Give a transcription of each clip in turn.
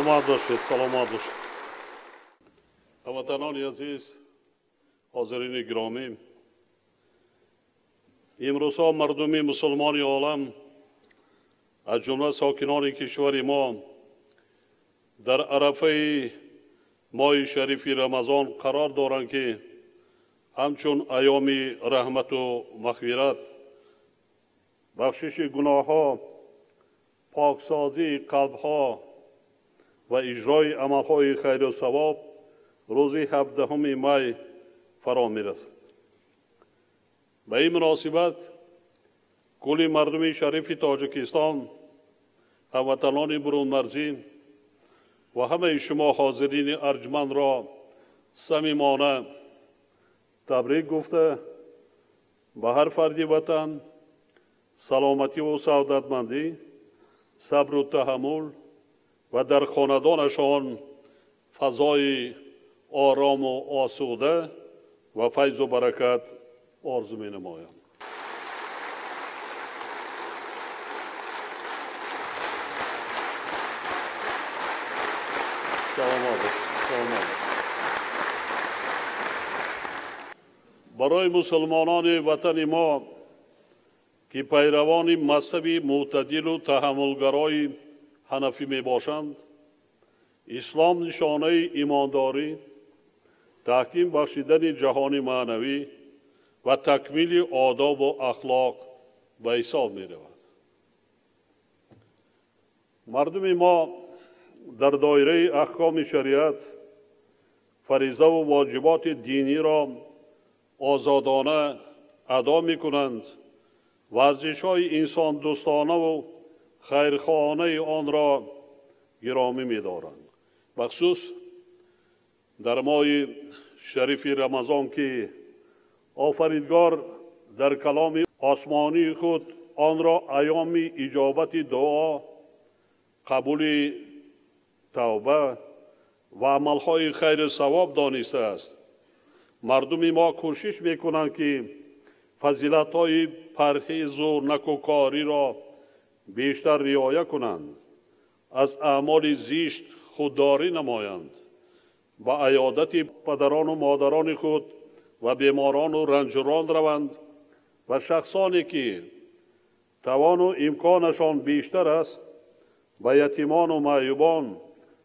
Саломат бошед, саломат бошед. Ҳамватанони азиз, ҳозирини гиромӣ, имрӯзҳо мардуми мусулмони олам, аз ҷумла сокинони кишвари мо, дар арафаи моҳи шарифи Рамазон қарор доранд, ки ҳамчун айёми раҳмату мағфират, бахшиши гуноҳҳо, поксозии қалбҳо ва иҷрои амалҳои хайру савоб рӯзи 17 май фаро мерасад. Ба ин муносибат кулли мардуми шарифи Тоҷикистон, ҳамватанони бурунмарзӣ ва ҳамаи шумо ҳозирини арҷмандро самимона табрик гуфта, ба ҳар фарди ватан саломативу саодатмандӣ, сабру таҳаммул ва дар хонадонашон фазои орому осуда ва файзу баракат орзу менамоям. Барои мусулмонони ватани мо, ки пайравони мазҳаби мӯътадилу таҳаммулгарои ҳанафӣ мебошанд, ислом нишонаи имондорӣ, таҳким бахшидани ҷаҳони маънавӣ ва такмили одобу ахлоқ ба ҳисоб меравад. Мардуми мо дар доираи аҳкоми шариат фаризаву воҷиботи диниро озодона адо мекунанд ва арзишҳои инсондӯстонаву хайрхоҳонаи онро гиромӣ медоранд. Бахусус дар моҳи шарифи Рамазон, ки офаридгор дар каломи осмонии худ онро айёми иҷобати дуо, қабули тавба ва амалҳои хайру савоб донистааст, мардуми мо кӯшиш мекунанд, ки фазилатҳои парҳезу накӯкориро бештар риоя кунанд, аз аъмоли зишт худдорӣ намоянд, ба аёдати падарону модарони худ ва беморону ранҷурон раванд ва шахсоне ки тавону имконашон бештар аст, ба ятимону маъюбон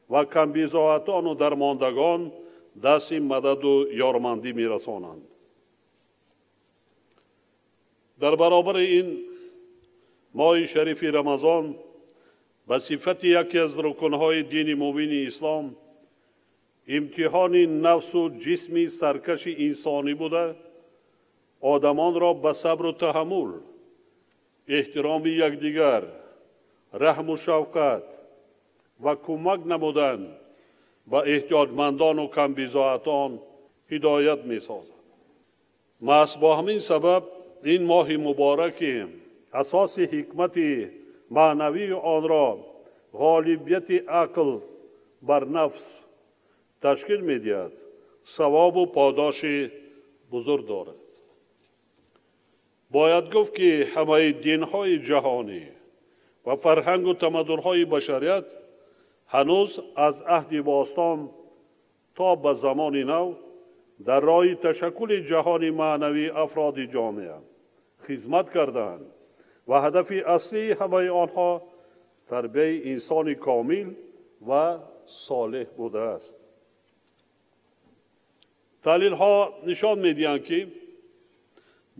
ва камбизоатону дармондагон дасти мададу ёрмандӣ мерасонанд. Дар баробари ин моҳи шарифи Рамазон ба сифати яке аз рукнҳои дини мубини ислом имтиҳони нафсу ҷисми саркаши инсонӣ буда, одамонро ба сабру таҳаммул, эҳтироми якдигар, раҳму шавқат ва кӯмак намудан ба эҳтиёҷмандону камбизоатон ҳидоят месозад. Маҳз бо ҳамин сабаб ин моҳи мубораки асоси ҳикмати маънавии онро ғолибияти ақл бар нафс ташкил медиҳад, савобу подоши бузург дорад. Бояд гуфт, ки ҳамаи динҳои ҷаҳонӣ ва фарҳангу тамаддунҳои башарият ҳанӯз аз аҳди бостон то ба замони нав дар роҳи ташаккули ҷаҳони маънавии афроди ҷомеа хизмат кардаанд ва ҳадафи аслии ҳамаи онҳо тарбияи инсони комил ва солеҳ будааст. Таҳлилҳо нишон медиҳанд, ки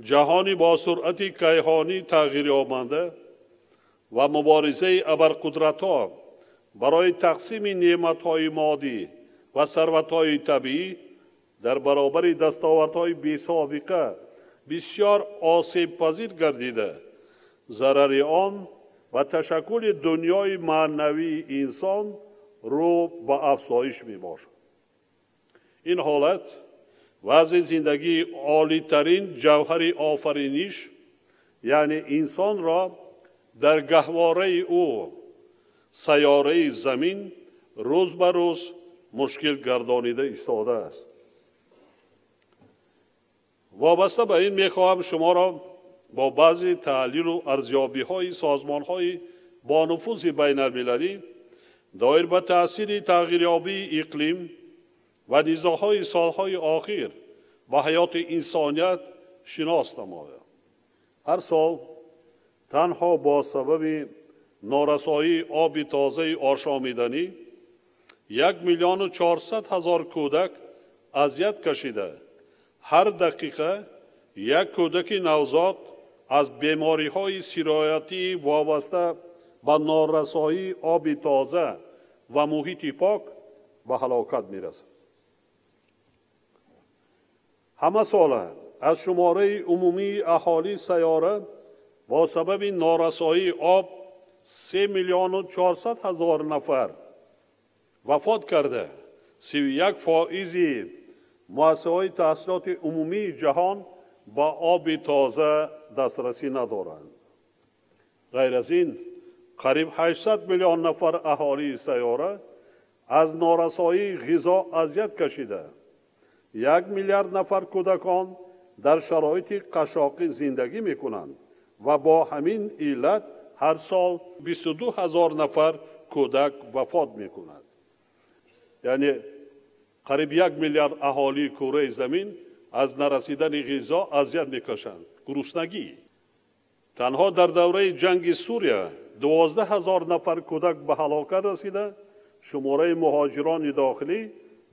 ҷаҳони бо суръати кайҳонӣ тағйирёбанда ва муборизаи абарқудратҳо барои тақсими неъматҳои моддӣ ва сарватҳои табиӣ дар баробари дастовардҳои бесобиқа бисёр осебпазир гардида, зарари он ва ташаккули дунёи маънавии инсон рӯ ба афзоиш мебошад. Ин ҳолат вазъи зиндагии олитарин ҷавҳари офариниш, яъне инсонро дар гаҳвораи ӯ сайёраи замин рӯз ба рӯз мушкил гардонида истодааст. Вобаста ба ин мехоҳам шуморо бо баъзе таҳлилу арзёбиҳои созмонҳои бонуфузи байналмилалӣ Доир ба таъсири тағйирёбии иқлим ва низоъҳои солҳои охир ба ҳаёти инсоният шинос намояд. Ҳар сол танҳо бо сабаби норасоии оби тозаи ошомиданӣ 1 400 000 кӯдак азият кашида, ҳар дақиқа як кӯдаки навзод аз бемориҳои сироятии вобаста ба норасоии оби тоза ва муҳити пок ба ҳалокат мерасад. Ҳама сола аз шумораи умумии аҳолии сайёра бо сабаби норасоии об 3 400 000 нафар вафот карда, 31% муассисаҳои таҳсилоти умумии ҷаҳон ба оби тоза дастрасӣ надоранд. Ғайр аз ин, қариб 800 миллион нафар аҳолии сайёра аз норасоии ғизо азият кашида, 1 миллиард нафар кӯдакон дар шароити қашоқӣ зиндагӣ мекунанд ва бо ҳамин иллат ҳар сол 22 000 нафар кӯдак вафот мекунад. Яъне қариб 1 миллиард аҳолии кураи замин аз нарасидани ғизо азият мекашанд. Гуруснагӣ. Танҳо дар давраи ҷанги Сурия 12 000 нафар кӯдак ба ҳалокат расида, шумораи муҳоҷирони дохилӣ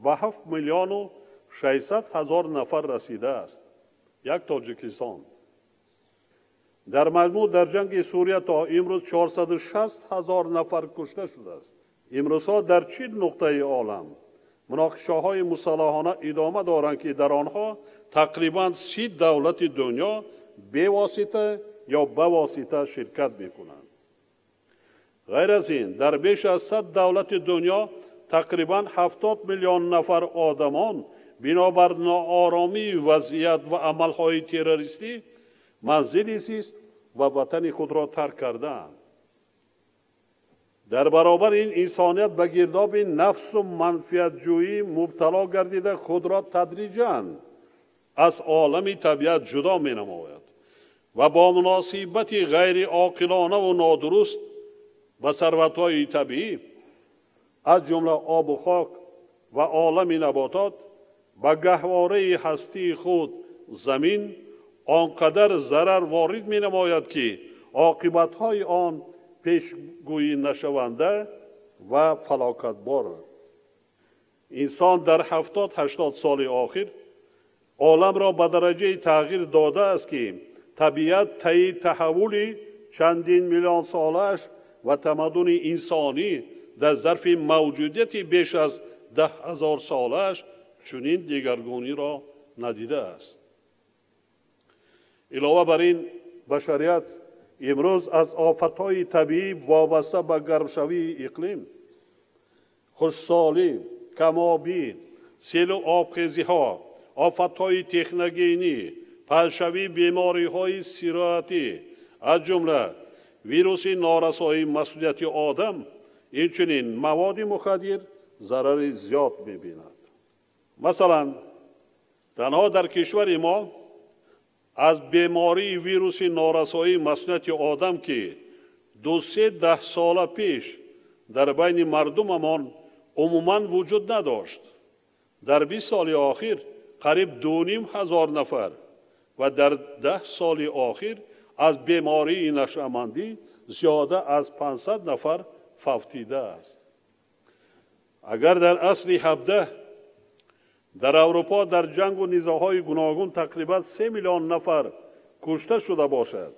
ба 7 600 000 нафар расидааст. Як Тоҷикистон. Дар маҷмӯъ дар ҷанги Сурия то имрӯз 460 000 нафар кушта шудааст. Имрӯзҳо дар 40 нуқтаи олам муноқишаҳои мусаллаҳона идома доранд, ки дар онҳо тақрибан 30 давлати дунё бевосита ё бавосита ширкат мекунанд. Ғайр аз ин, дар беш аз 100 давлати дунё тақрибан 70 миллион нафар одамон бинобар нооромии вазъият ва амалҳои террористӣ манзили зист ва ватани худро тарк кардаанд. Дар баробари ин инсоният ба гирдоби нафсу манфиатҷӯӣ мубтало гардида худро тадриҷан аз олами табиат ҷудо менамояд ва бо муносибати ғайриоқилонаву нодуруст ба сарватҳои табиӣ, аз ҷумла обу хок ва олами наботот, ба гаҳвораи ҳастии худ замин он қадар зарар ворид менамояд, ки оқибатҳои он пешгӯӣ нашаванда ва фалокатбор. Инсон дар 70-80 соли охир оламро ба дараҷаи тағйир додааст, ки табиат таи таҳаввули чандин миллион солааш ва тамаддуни инсонӣ дар зарфи мавҷудияти беш аз 10 000 солааш чунин дигаргуниро надидааст. Илова бар ин, башарият имрӯз аз офатҳои табиӣ вобаста ба гармшавии иқлим, хушсолӣ, камобӣ, селу обхезиҳо, офатҳои техногенӣ, паҳншавии бемориҳои сироятӣ, аз ҷумла вируси норасоии масъулияти одам, инчунин маводи мухаддир зарари зиёд мебинад. Масалан, танҳо дар кишвари мо аз бемории вируси норасоии масъулияти одам, ки 2-3 даҳсола пеш дар байни мардумамон умуман вуҷуд надошт, дар 20 соли охир қариб 2 500 нафар ва дар 10 соли охир аз бемории нашъамандӣ зиёда аз 500 нафар фавтидааст. Агар дар асри 17 дар Аврупо дар ҷангу низоъҳои гуногун тақрибан 3 миллион нафар кушта шуда бошад,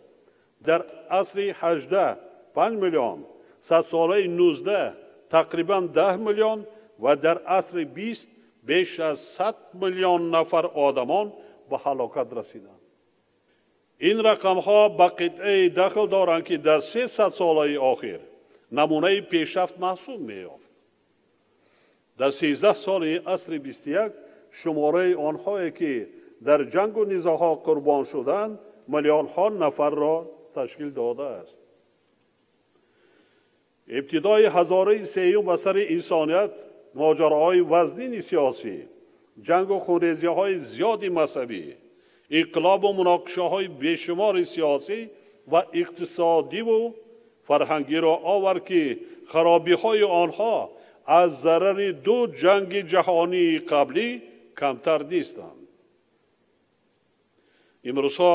дар асри 18 5 миллион, садсолаи 19 тақрибан 10 миллион ва дар асри 20 беш аз 100 миллион нафар одамон ба ҳалокат расиданд. Ин рақамҳо ба қитъае дахл доранд, ки дар 3 садсолаи охир намунаи пешрафт маҳсуб меёфт. Дар 13 соли асри 21 шумораи онҳое, ки дар ҷангу низоъҳо қурбон шуданд, миллионҳо нафарро ташкил додааст. Ибтидои ҳазораи сеюм ба сари инсоният моҷароҳои вазнини сиёсӣ, ҷангу хунрезиҳои зиёди мазҳабӣ, инқилобу муноқишаҳои бешумори сиёсӣ ва иқтисодиву фарҳангиро овард, ки харобиҳои онҳо аз зарари ду ҷанги ҷаҳонии қаблӣ камтар нестанд. Имрӯзҳо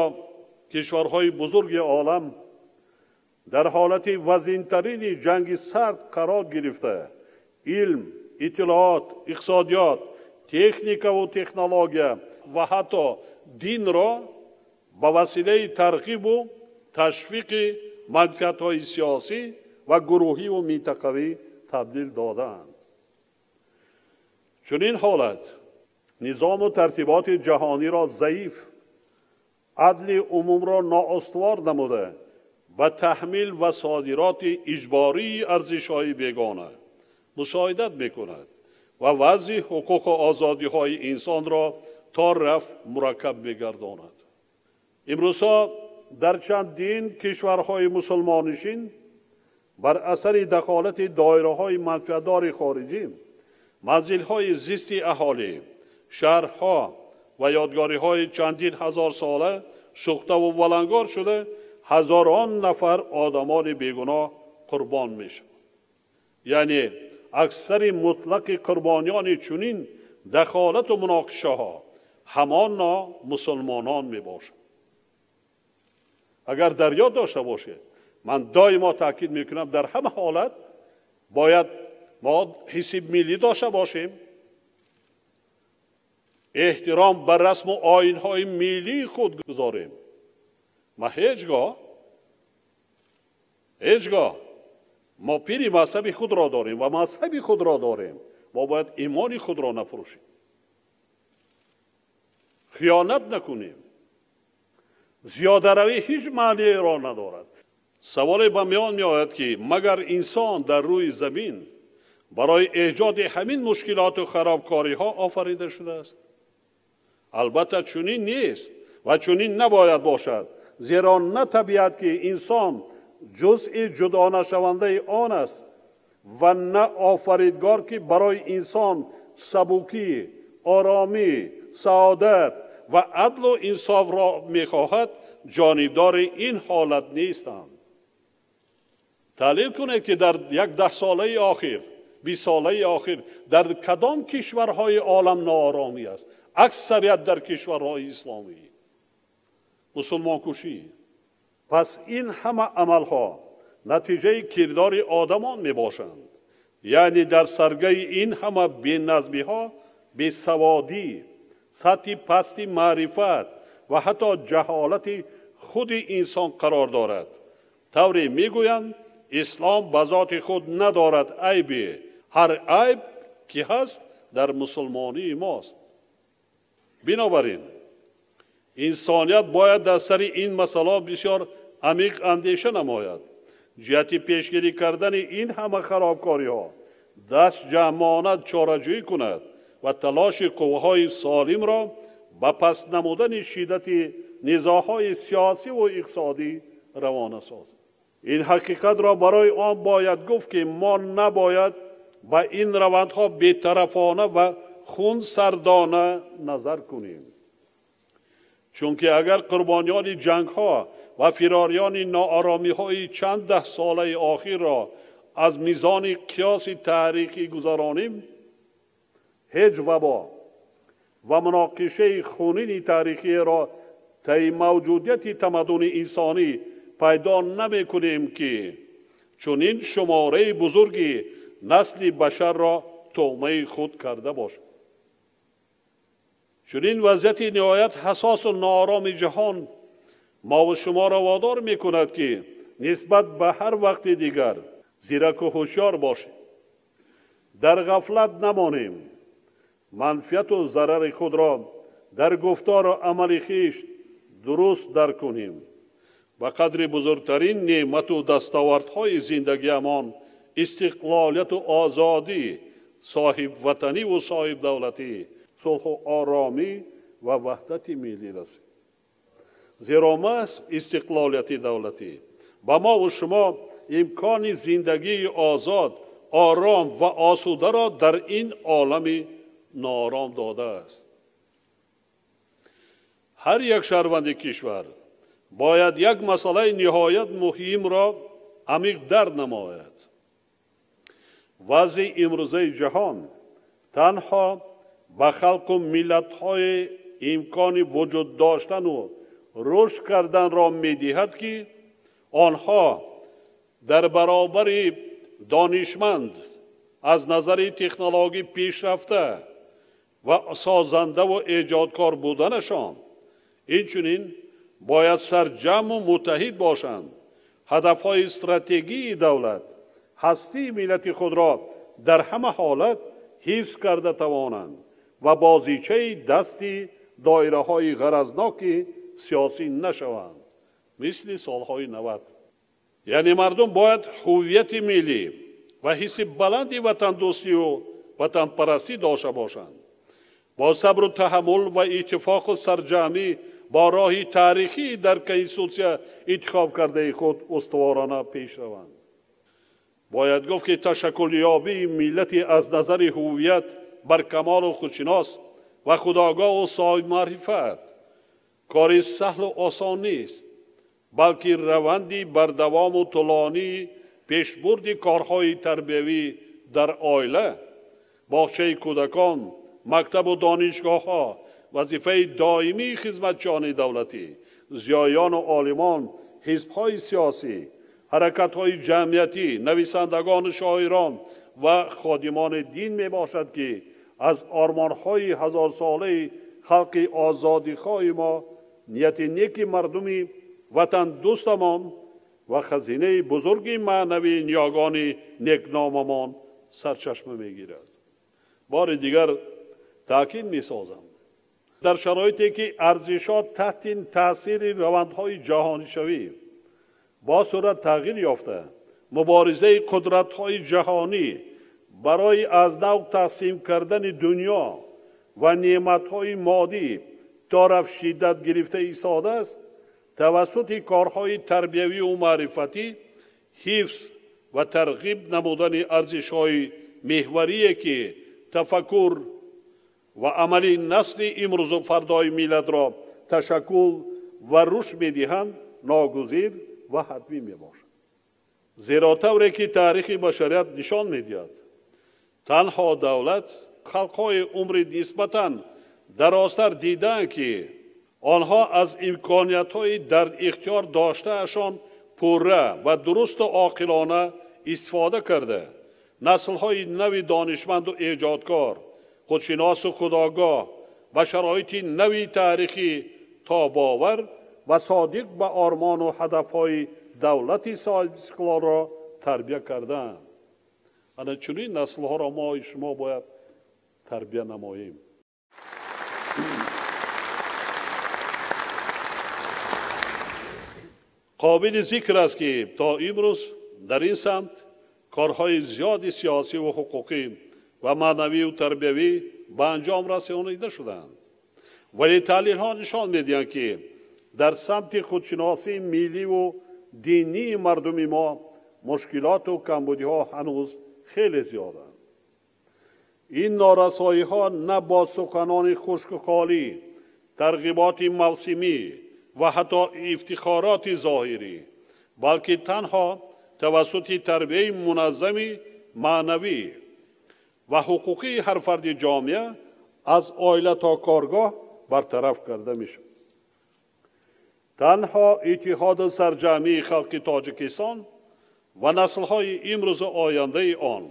кишварҳои бузурги олам дар ҳолати вазинтарини ҷанги сард қарор гирифта, илм, иттилоот, иқтисодиёт, техникаву технология ва ҳатто динро ба василаи тарғибу ташвиқи манфиатҳои сиёсӣ ва гурӯҳиву минтақавӣ табдил додаанд. Чунин ҳолат низому тартиботи ҷаҳониро заиф, адли умумро ноустувор намуда, ба таҳмил ва содироти иҷбории арзишҳои бегона мусоидат мекунад ва вазъи ҳуқуқу озодиҳои инсонро то рафт мураккаб мегардонад. Имрӯзҳо дар чандин кишварҳои мусулмоннишин бар асари дахолати доираҳои манфиатдори хориҷӣ манзилҳои зисти аҳолӣ, шаҳрҳо ва ёдгориҳои чандин ҳазорсола сӯхтаву валангор шуда, ҳазорон нафар одамони бегуноҳ қурбон мешаванд. Яъне аксари мутлақи қурбониёни чунин дахолату муноқишаҳо ҳамоно мусулмонон мебошанд. Агар дар ёд дошта бошед, ман доимо таъкид мекунам, дар ҳама ҳолат бояд мо ҳисси миллӣ дошта бошем, эҳтиром ба расму оинҳои миллии худ гузорем. Ма ҳеҷ гоҳ мо пири мазҳаби худро дорем ва мазҳаби худро дорем. Мо бояд имони худро нафурӯшем, хиёнат накунем. Зиёдаравӣ ҳеҷ маъниеро надорад. Саволе ба миён меояд, ки магар инсон дар рӯи замин барои эҷоди ҳамин мушкилоту харобкориҳо офарида шудааст? Албатта чунин нест ва чунин набояд бошад, зеро на табиат, ки инсон ҷузъи ҷудонашавандаи он аст, ва на офаридгор, ки барои инсон сабукӣ, оромӣ, саодат ва адлу инсофро мехоҳад, ҷонибдори ин ҳолат нестанд. Таҳлил кунед, ки дар як даҳсолаи охир, 20 солаи охир дар кадом кишварҳои олам нооромӣ аст? Аксарият дар кишварҳои исломӣ мусулмонкушӣ. Пас ин ҳама амалҳо натиҷаи кирдори одамон мебошанд. Яъне дар саргаи ин ҳама беназмиҳо бесаводӣ, сатҳи пасти маърифат ва ҳатто ҷаҳолати худи инсон қарор дорад. Тавре мегӯянд, ислом ба зоти худ надорад айбе, ҳар айб ки ҳаст дар мусулмонии мост. Бинобар ин инсоният бояд дар сари ин масъала бисёр амиқ андеша намояд. Ҷиҳати пешгирӣ кардани ин ҳама харобкориҳо даст ҷамъона чораҷӯӣ кунад ва талоши қувваҳои солимро ба паст намудани шиддати низоъҳои сиёсиву иқтисодӣ равона созад. Ин ҳақиқатро барои он бояд гуфт, ки мо набояд ба ин равандҳо бетарафона ва хунсардона назар кунем, чунки агар қурбониёни ҷангҳо ва фирориёни нооромиҳои чанд даҳсолаи охирро аз мизони қиёси таърихӣ гузаронем, ҳеҷ вабо ва муноқишаи хунини таърихиеро таи мавҷудияти тамаддуни инсонӣ пайдо намекунем, ки чунин шумораи бузурги насли башарро тӯъмаи худ карда бошад. Чунин вазъияти ниҳоят ҳассосу ноороми ҷаҳон мову шуморо водор мекунад, ки нисбат ба ҳар вақти дигар зираку ҳушёр бошем, дар ғафлат намонем, манфиату зарари худро дар гуфтору амали хеш дуруст дарк кунем, ба қадри бузургтарин неъмату дастовардҳои зиндагиамон, истиқлолияту озодӣ, соҳибватаниву соҳибдавлатӣ, сулҳу оромӣ ва ваҳдати миллӣ расем. Зеро маҳз истиқлолияти давлатӣ ба мову шумо имкони зиндагии озод, ором ва осударо дар ин олами ноором додааст. Ҳар як шаҳрванди кишвар бояд як масъалаи ниҳоят муҳимро амиқ дарк намояд. Вазъи имрӯзаи ҷаҳон танҳо ба халқу миллатҳои имкони вуҷуд доштану рушд карданро медиҳад, ки онҳо дар баробари донишманд аз назари технологӣ пешрафта ва созандаву эҷодкор буданашон, инчунин бояд сарҷамъу муттаҳид бошанд, ҳадафҳои стратегии давлат, ҳастии миллати худро дар ҳама ҳолат ҳифз карда тавонанд ва бозичаи дасти доираҳои ғаразноки сиёсӣ нашаванд, мисли солҳои 90. Яъне мардум бояд ҳуввияти миллӣ ва ҳисси баланди ватандӯстию ватанпарастӣ дошта бошанд. Бо сабру таҳаммул ва иттифоқу сарҷамъӣ бо роҳи таърихӣ дар конститутсия интихоб кардаи худ устуворона пеш раванд. Бояд гуфт, ки ташаккулёбии миллати аз назари ҳуввият баркамолу худшинос ва худогоҳу соҳибмаърифат кори саҳлу осон нест, балки раванди бардавому тӯлонии пешбурди корҳои тарбиявӣ дар оила, боғчаи кӯдакон, мактабу донишгоҳҳо, вазифаи доимии хизматчиёни давлатӣ, зиёёну олимон, ҳизбҳои сиёсӣ, ҳаракатҳои ҷамъиятӣ, нависандагону шоирон ва ходимони дин мебошад, ки аз ормонҳои ҳазорсолаи халқи озодихоҳи мо, нияти неки мардуми ватандӯстамон ва хазинаи бузурги маънавии ниёгони некномамон сарчашма мегирад. Бори дигар таъкид месозам, дар шароите ки арзишҳо таҳти таъсири равандҳои ҷаҳонишавӣ бо суръат тағйир ёфта, муборизаи қудратҳои ҷаҳонӣ барои аз нав тақсим кардани дунё ва неъматҳои моддӣ то рафт шиддат гирифта истодааст, тавассути корҳои тарбиявию маърифатӣ ҳифз ва тарғиб намудани арзишҳои меҳварие, ки тафаккур ва амали насли имрӯзу фардои миллатро ташаккул ва рушд медиҳанд, ногузир ва ҳатмӣ мебошад. Зеро тавре ки таърихи башарият нишон медиҳад, танҳо давлат халқҳои умри нисбатан дарозтар дидаанд, ки онҳо аз имкониятҳои дар ихтиёр доштаашон пурра ва дурусту оқилона истифода карда, наслҳои нави донишманду эҷодкор, худшиносу худогоҳ ва шароити нави таърихӣ тобовар ва содиқ ба ормону ҳадафҳои давлати соҳибистиқлолро тарбия кардаанд. Ана чунин наслҳоро мо шумо бояд тарбия намоем. Қобили зикр аст, ки то имрӯз дар ин самт корҳои зиёди сиёсиву ҳуқуқӣ ва маънавию тарбиявӣ ба анҷом расонида шудаанд. Вале таҳлилҳо нишон медиҳанд, ки дар самти худшиносии милливу динии мардуми мо мушкилоту камбудиҳо ҳанӯз хеле зиёданд. Ин норасоиҳо на бо суханони хушку холӣ, тарғиботи мавсимӣ ва ҳатто ифтихороти зоҳирӣ, балки танҳо тавассути тарбияи муназзами маънавӣ ва ҳуқуқии ҳар фарди ҷомеа аз оила то коргоҳ бартараф карда мешавад. Танҳо иттиҳоду сарҷамъии халқи Тоҷикистон ва наслҳои имрӯзу ояндаи он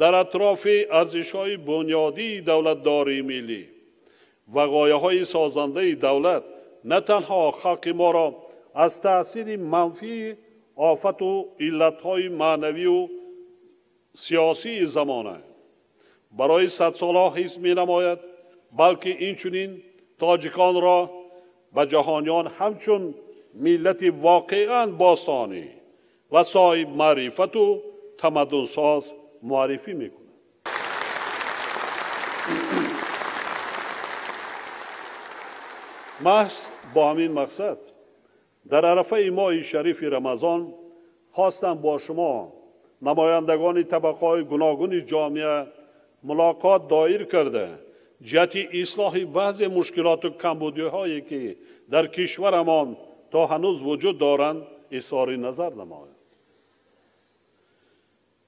дар атрофи арзишҳои бунёдии давлатдории миллӣ ва ғояҳои созандаи давлат на танҳо халқи моро аз таъсири манфии офату иллатҳои маънавию сиёсии замона барои садсолаҳо ҳифз менамояд, балки инчунин тоҷиконро ба ҷаҳониён ҳамчун миллати воқеан бостонӣ ва соҳибмаърифату тамаддунсоз муаррифӣ мекунад. Маҳз бо ҳамин мақсад дар арафаи моҳи шарифи Рамазон хостам бо шумо намояндагони табақаҳои гуногуни ҷомеа мулоқот доир карда, ҷиҳати ислоҳи баъзе мушкилоту камбудиҳое, ки дар кишварамон то ҳанӯз вуҷуд доранд, изҳори назар намояд.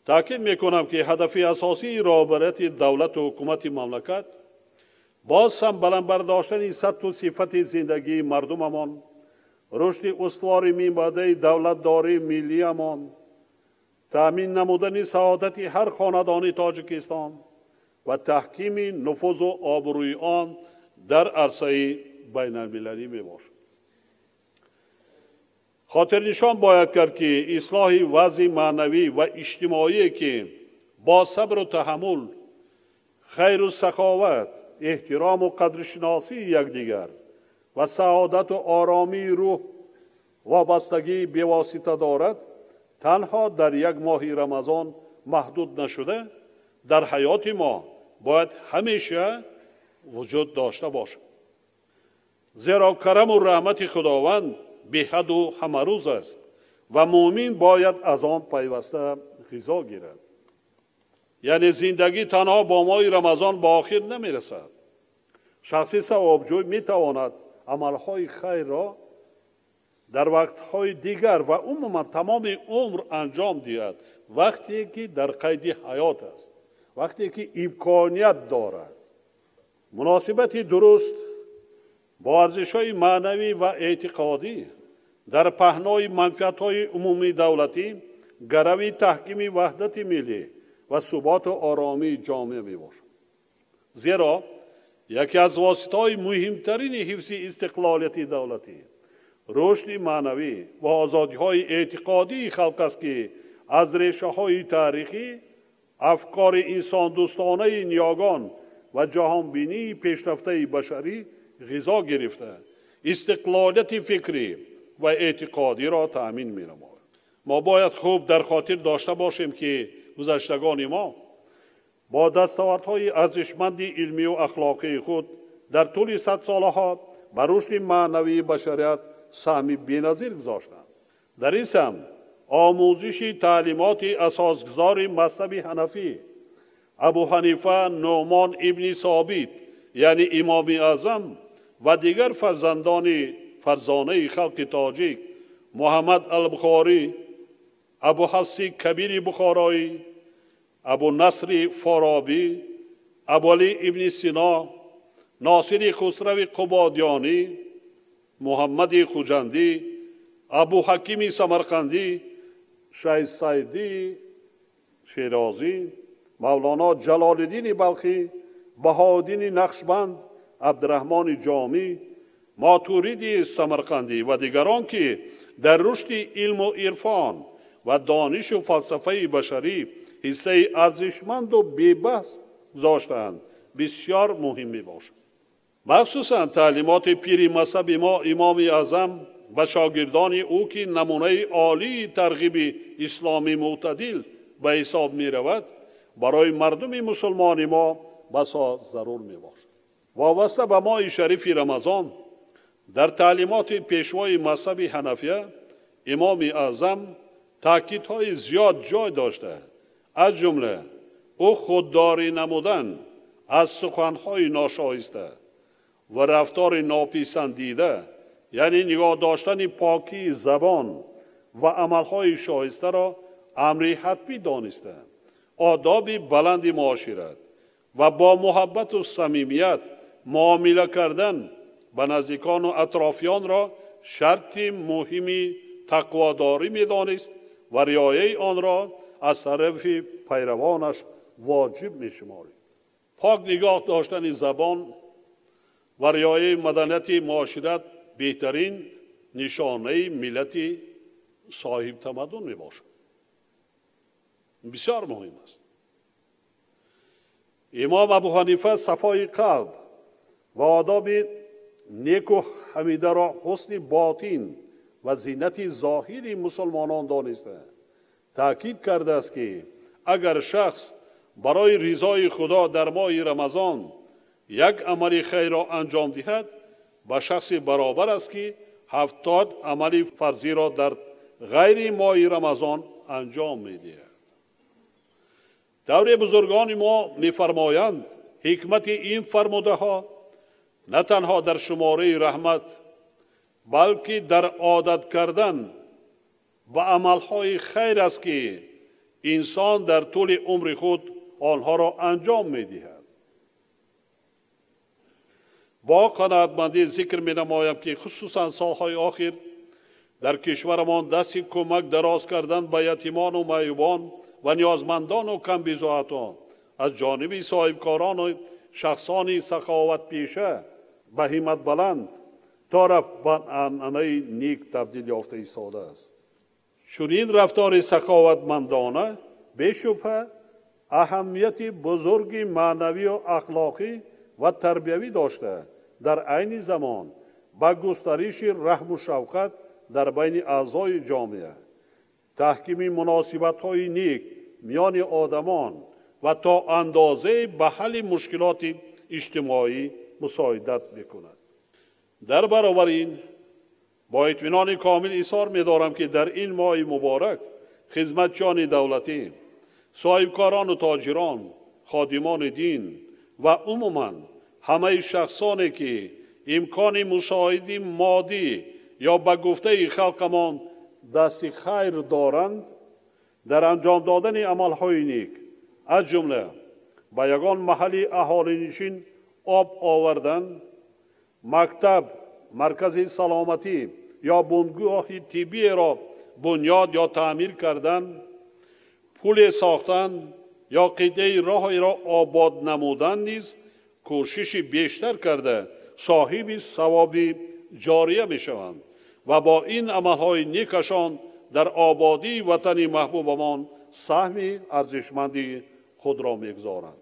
Таъкид мекунам, ки ҳадафи асосии роҳбарияти давлату ҳукумати мамлакат боз ҳам баланд бардоштани сатҳу сифати зиндагии мардумамон, рушди устувори минбаъдаи давлатдории миллиямон, таъмин намудани саодати ҳар хонадони Тоҷикистон ва таҳкими нуфузу обрӯи он дар арсаи байналмилалӣ мебошад. Хотирнишон бояд кард, ки ислоҳи вазъи маънавӣ ва иҷтимоие, ки бо сабру таҳаммул, хайру саховат, эҳтирому қадршиносии якдигар ва саодату оромии рӯҳ вобастагии бевосита дорад, танҳо дар як моҳи Рамазон маҳдуд нашуда, дар ҳаёти мо бояд ҳамеша вуҷуд дошта бошад. Зеро караму раҳмати Худованд беҳаду ҳамарӯз аст ва муъмин бояд аз он пайваста ғизо гирад. Яъне зиндагӣ танҳо бо моҳи Рамазон ба охир намерасад. Шахси савобҷӯй метавонад амалҳои хайрро дар вақтҳои дигар ва умуман тамоми умр анҷом диҳад, вақте ки дар қайди ҳаёт аст, вақте ки имконият дорад. Муносибати дуруст бо арзишҳои маънавӣ ва эътиқодӣ дар паҳнои манфиатҳои умумии давлатӣ гарави таҳкими ваҳдати миллӣ ва суботу оромии ҷомеа мебошад. Зеро яке аз воситаҳои муҳимтарини ҳифзи истиқлолияти давлатӣ рушди маънавӣ ва озодиҳои эътиқодии халқ аст, ки аз решаҳои таърихӣ, афкори инсондӯстонаи ниёгон ва ҷаҳонбинии пешрафтаи башарӣ ғизо гирифта, истиқлолияти фикрӣ ва эътиқодиро таъмин менамояд. Мо бояд хуб дар хотир дошта бошем, ки гузаштагони мо бо дастовардҳои арзишманди илмию ахлоқии худ дар тӯли садсолаҳо ба рушди маънавии башарият саҳми беназир гузоштанд. Дар ин самт омӯзиши таълимоти асосгузори мазҳаби ҳанафӣ Абу Ҳанифа Нуъмон ибни Собит, яъне Имоми Аъзам, ва дигар фарзандони фарзонаи халқи тоҷик Муҳаммад Албухорӣ, Абу Ҳафси Кабири Бухороӣ, Абу Насри Форобӣ, Абуалӣ ибни Сино, Носири Хусрави Қубодиёнӣ, Муҳаммади Хуҷандӣ, Абу Ҳакими Самарқандӣ, Шайх Сайдӣ Шерозӣ, Мавлоно Ҷалолиддини Балхӣ, Баҳоуддини Нақшбанд, Абдураҳмони Ҷомӣ, Мотуриди Самарқандӣ ва дигарон, ки дар рушди илму ирфон ва донишу фалсафаи башарӣ ҳиссаи арзишманду бебаҳс гузоштаанд, бисёр муҳим мебошад. Махсусан таълимоти пири мазҳаби мо Имоми Аъзам ва шогирдони ӯ, ки намунаи олии тарғиби исломии мӯътадил ба ҳисоб меравад, барои мардуми мусулмони мо басо зарур мебошад. Вобаста ба моҳи шарифи Рамазон дар таълимоти пешвои мазҳаби ҳанафия Имоми Аъзам таъкидҳои зиёд ҷой дошта, аз ҷумла ӯ худдорӣ намудан аз суханҳои ношоиста ва рафтори нописандида, яъне нигоҳ доштани покии забон ва амалҳои шоистаро амри ҳатмӣ дониста, одоби баланди муошират ва бо муҳаббату самимият муомила кардан ба наздикону атрофиёнро шарти муҳими тақводорӣ медонист ва риояи онро аз тарафи пайравонаш воҷиб мешуморид. Пок нигоҳ доштани забон ва риояи маданияти муошират беҳтарин нишонаи миллати соҳибтамаддун мебошад. Бисёр муҳим аст. Имом Абу Ҳанифа сафои қалб ва одоби неку ҳамидаро ҳусни ботин ва зинати зоҳири мусулмонон дониста, таъкид кардааст, ки агар шахс барои ризои Худо дар моҳи Рамазон як амали хайрро анҷом диҳад, ба шахси баробар аст, ки 70 амали фарзиро дар ғайри моҳи Рамазон анҷом медиҳад. Тавре бузургони мо мефармоянд, ҳикмати ин фармудаҳо на танҳо дар шумораи раҳмат, балки дар одат кардан ба амалҳои хайр аст, ки инсон дар тӯли умри худ онҳоро анҷом медиҳад. Бо қаноатмандӣ зикр менамоям, ки хусусан солҳои охир дар кишварамон дасти кӯмак дароз кардан ба ятимону маъюбон ва ниёзмандону камбизоатон аз ҷониби соҳибкорону шахсони саховатпеша ба ҳимматбаланд то рафт ба анъанаи ник табдил ёфта истодааст. Чунин рафтори саховатмандона бешубҳа аҳамияти бузурги маънавию ахлоқӣ ва тарбиявӣ дошта, дар айни замон ба густариши раҳму шавқат дар байни аъзои ҷомеа, таҳкими муносибатҳои ник миёни одамон ва то андозае ба ҳалли мушкилоти иҷтимоӣ мусоидат мекунад. Дар баробари ин бо итминони комил изҳор медорам, ки дар ин моҳи муборак хизматчиёни давлатӣ, соҳибкорону тоҷирон, ходимони дин ва умуман ҳамаи шахсоне, ки имкони мусоиди моддӣ ё ба гуфтаи халқамон дасти хайр доранд, дар анҷом додани амалҳои ник, аз ҷумла ба ягон маҳалли аҳолинишин об овардан, мактаб, маркази саломатӣ ё бунгоҳи тиббиеро бунёд ё таъмир кардан, пуле сохтан ё қитъаи роҳеро обод намудан низ кӯшиши бештар карда соҳиби савоби ҷория мешаванд ва бо ин амалҳои некашон дар ободии ватани маҳбубамон саҳми арзишманди худро мегузоранд.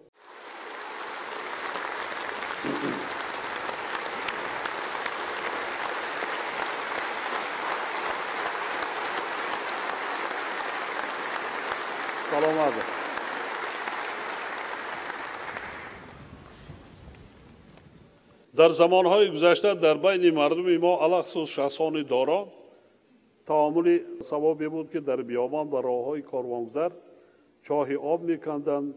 Саломат бошед. Дар замонҳои гузашта дар байни мардуми мо, алахусус шахсони доро, таомули савобе буд, ки дар биёбон ва роҳҳои корвонгузар чоҳи об меканданд,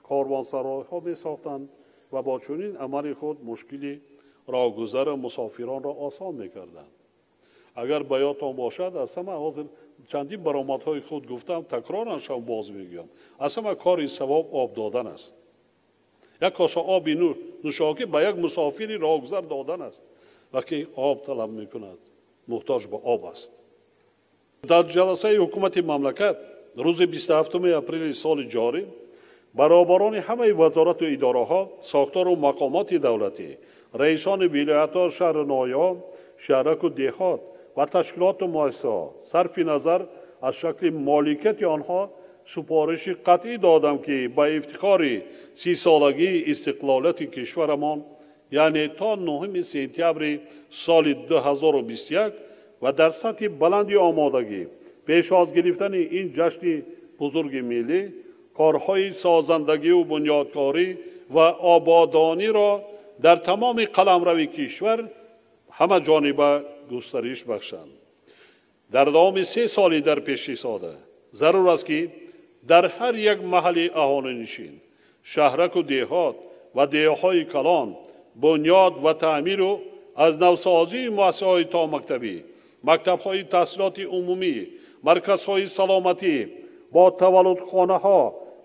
корвонсаройҳо месохтанд ва бо чунин амали худ мушкили роҳгузару мусофиронро осон мекарданд. Агар ба ёдтон бошад, аз ҳама ҳозир чандин баромадҳои худ гуфтам, такроран шав боз мегӯям, аз ҳама кори савоб об додан аст. Як коса оби нӯшокӣ ба як мусофири роҳгузар додан аст, вақте об талаб мекунад, муҳтоҷ ба об аст. Дар ҷаласаи ҳукумати мамлакат рӯзи 27 апрели соли ҷорӣ баробарони ҳамаи вазорату идораҳо, сохтору мақомоти давлатӣ, раисони вилоятҳо, шаҳру ноҳияҳо, шаҳраку деҳот ва ташкилоту муассисаҳо сарфи назар аз шакли моликияти онҳо супориши қатъӣ додам, ки ба ифтихори 30-солагии истиқлолияти кишварамон, яъне то 9 сентябри соли 2021 ва дар сатҳи баланди омодагӣ пешвоз гирифтани ин ҷашни бузурги миллӣ, корҳои созандагию бунёдкорӣ ва ободониро дар тамоми қаламрави кишвар ҳама ҷониба густариш бахшанд. Дар давоми 3 соли дар пеш истода зарур аст, ки дар ҳар як маҳалли аҳолинишин, шаҳраку деҳот ва деҳҳои калон бунёд ва таъмиру аз навсозии муассисаҳои томактабӣ, мактабҳои таҳсилоти умумӣ, марказҳои саломатӣ бо таваллудхонаҳо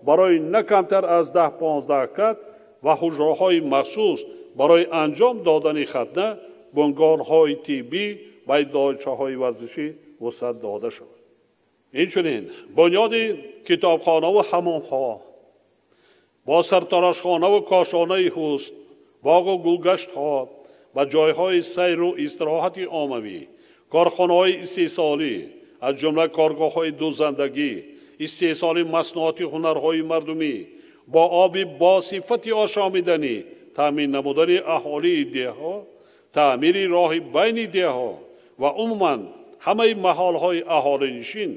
барои на камтар аз 10-15 кат ва ҳуҷраҳои махсус барои анҷом додани хатна, бунгоҳҳои тиббӣ ва идорачаҳои варзишӣ вусъат дода шавад. Инчунин бунёди китобхонаву ҳамомҳо бо сартарошхонаву кошонаи ҳусн, боғу гулгаштҳо ва ҷойҳои сайру истироҳати оммавӣ, корхонаҳои истеҳсолӣ, аз ҷумла коргоҳҳои дӯзандагӣ, истеҳсоли маснуоти ҳунарҳои мардумӣ бо оби босифати ошомиданӣ таъмин намудани аҳолии деҳҳо, таъмири роҳи байни деҳҳо ва умуман ҳамаи маҳолҳои аҳолинишин,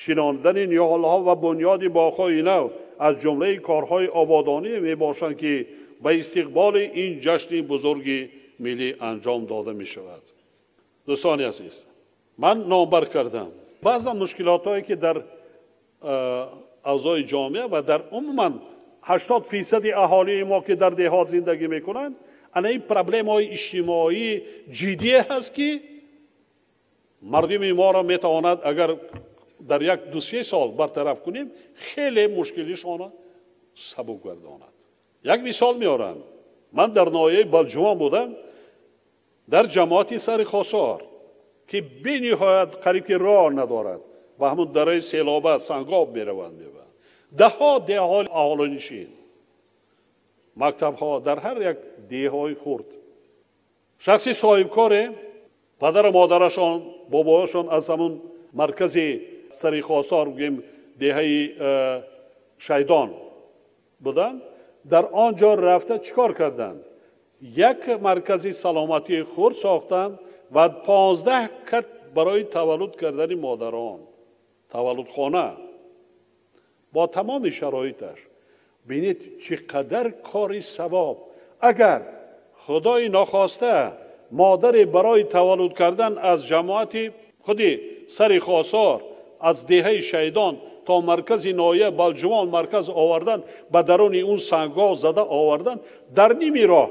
шинондани ниҳолҳо ва бунёди боғҳои нав аз ҷумлаи корҳои ободонӣ мебошанд, ки ба истиқболи ин ҷашни бузурги миллӣ анҷом дода мешавад. Дӯстони азиз, ман номбар кардам баъзан мушкилотҳое, ки дар авзои ҷомеа ва дар умуман 80% аҳолии мо, ки дар деҳот зиндагӣ мекунанд, ана ин проблемаҳои иҷтимоии ҷиддие ҳаст, ки мардуми моро метавонад, агар дар як ду се сол бартараф кунем, хеле мушкилишона сабук гардонад. Як мисол меорам. Ман дар ноҳияи Балҷувон будам, дар ҷамоати Сари Хосор, ки бениҳоят қариб ки роҳ надорад ва ҳамун дараи селоба сангоб мераванд, мебаранд даҳҳо деҳҳои аҳолинишин, мактабҳо дар ҳар як деҳҳои хурд. Шахси соҳибкоре, падару модарашон, бобоёшон аз ҳамун маркази Сари Хосор, гӯем, деҳаи Шайдон буданд, дар он ҷо рафта чӣ кор карданд? Як маркази саломатии хурд сохтанд ва 15 кат барои таваллуд кардани модарон, таваллудхона бо тамоми шароиташ. Бинед, чӣ қадар кори савоб! Агар худои нохоста модаре барои таваллуд кардан аз ҷамоати худи Сари Хосор, аз деҳаи Шайдон то маркази ноҳия Балҷувон, марказ овардан, ба даруни он сангҳо зада овардан, дар ними роҳ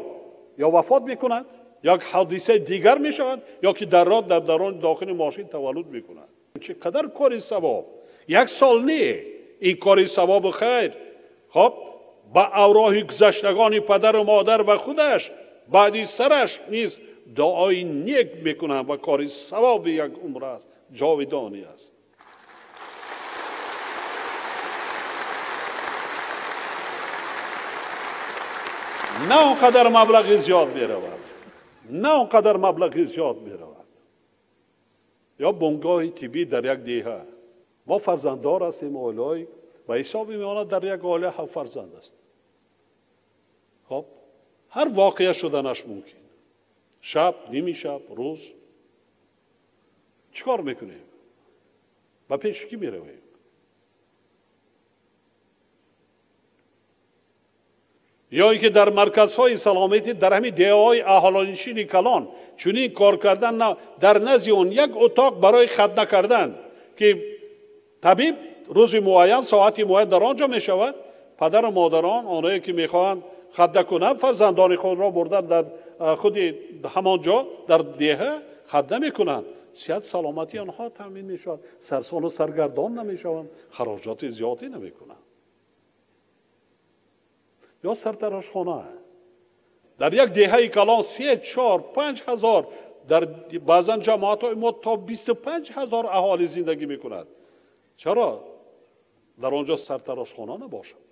ё вафот мекунад, як ҳодисаи дигар мешавад, ё ки дар роҳ, дар даруни дохили мошин таваллуд мекунад. Чӣ қадар кори савоб! Як сол не, ин кори савобу хайр хоб ба авроҳи гузаштагони падару модар ва худаш баъди сараш низ дуои нек мекунанд ва кори савоби як умр аст, ҷовидонӣ аст. На он қадар маблағи зиёд меравад, на он қадар маблағи зиёд меравад. Ё бунгоҳи тиббӣ дар як деҳа. Мо фарзанддор ҳастем, оилаҳои ба ҳисоби миёна дар як оила ҳафт фарзанд аст. Хоб, ҳар воқеа шуданаш мумкин, шаб, ними шаб, рӯз. Чӣ кор мекунем? Ба пеши кӣ меравем? Ё ин ки дар марказҳои саломатӣ дар ҳамин деҳаҳои аҳолинишини калон чунин кор кардан, дар назди он як утоқ барои хатна кардан, ки табиб рӯзи муайян, соати муайян дар он ҷо мешавад. Падару модарон, онҳое ки мехоҳанд хатна кунанд, фарзандони худро бурда дар худи ҳамон ҷо дар деҳа хатна мекунанд. Сиҳат саломатии онҳо таъмин мешавад, сарсону саргардон намешаванд, хароҷоти зиёдӣ намекунанд. Ё сартарошхона дар як деҳаи калон, 3, 4, 5 ҳазор, дар баъзан ҷамоатҳои мо то 25 000 аҳолӣ зиндагӣ мекунад. Чаро дар он ҷо сартарошхона набошад?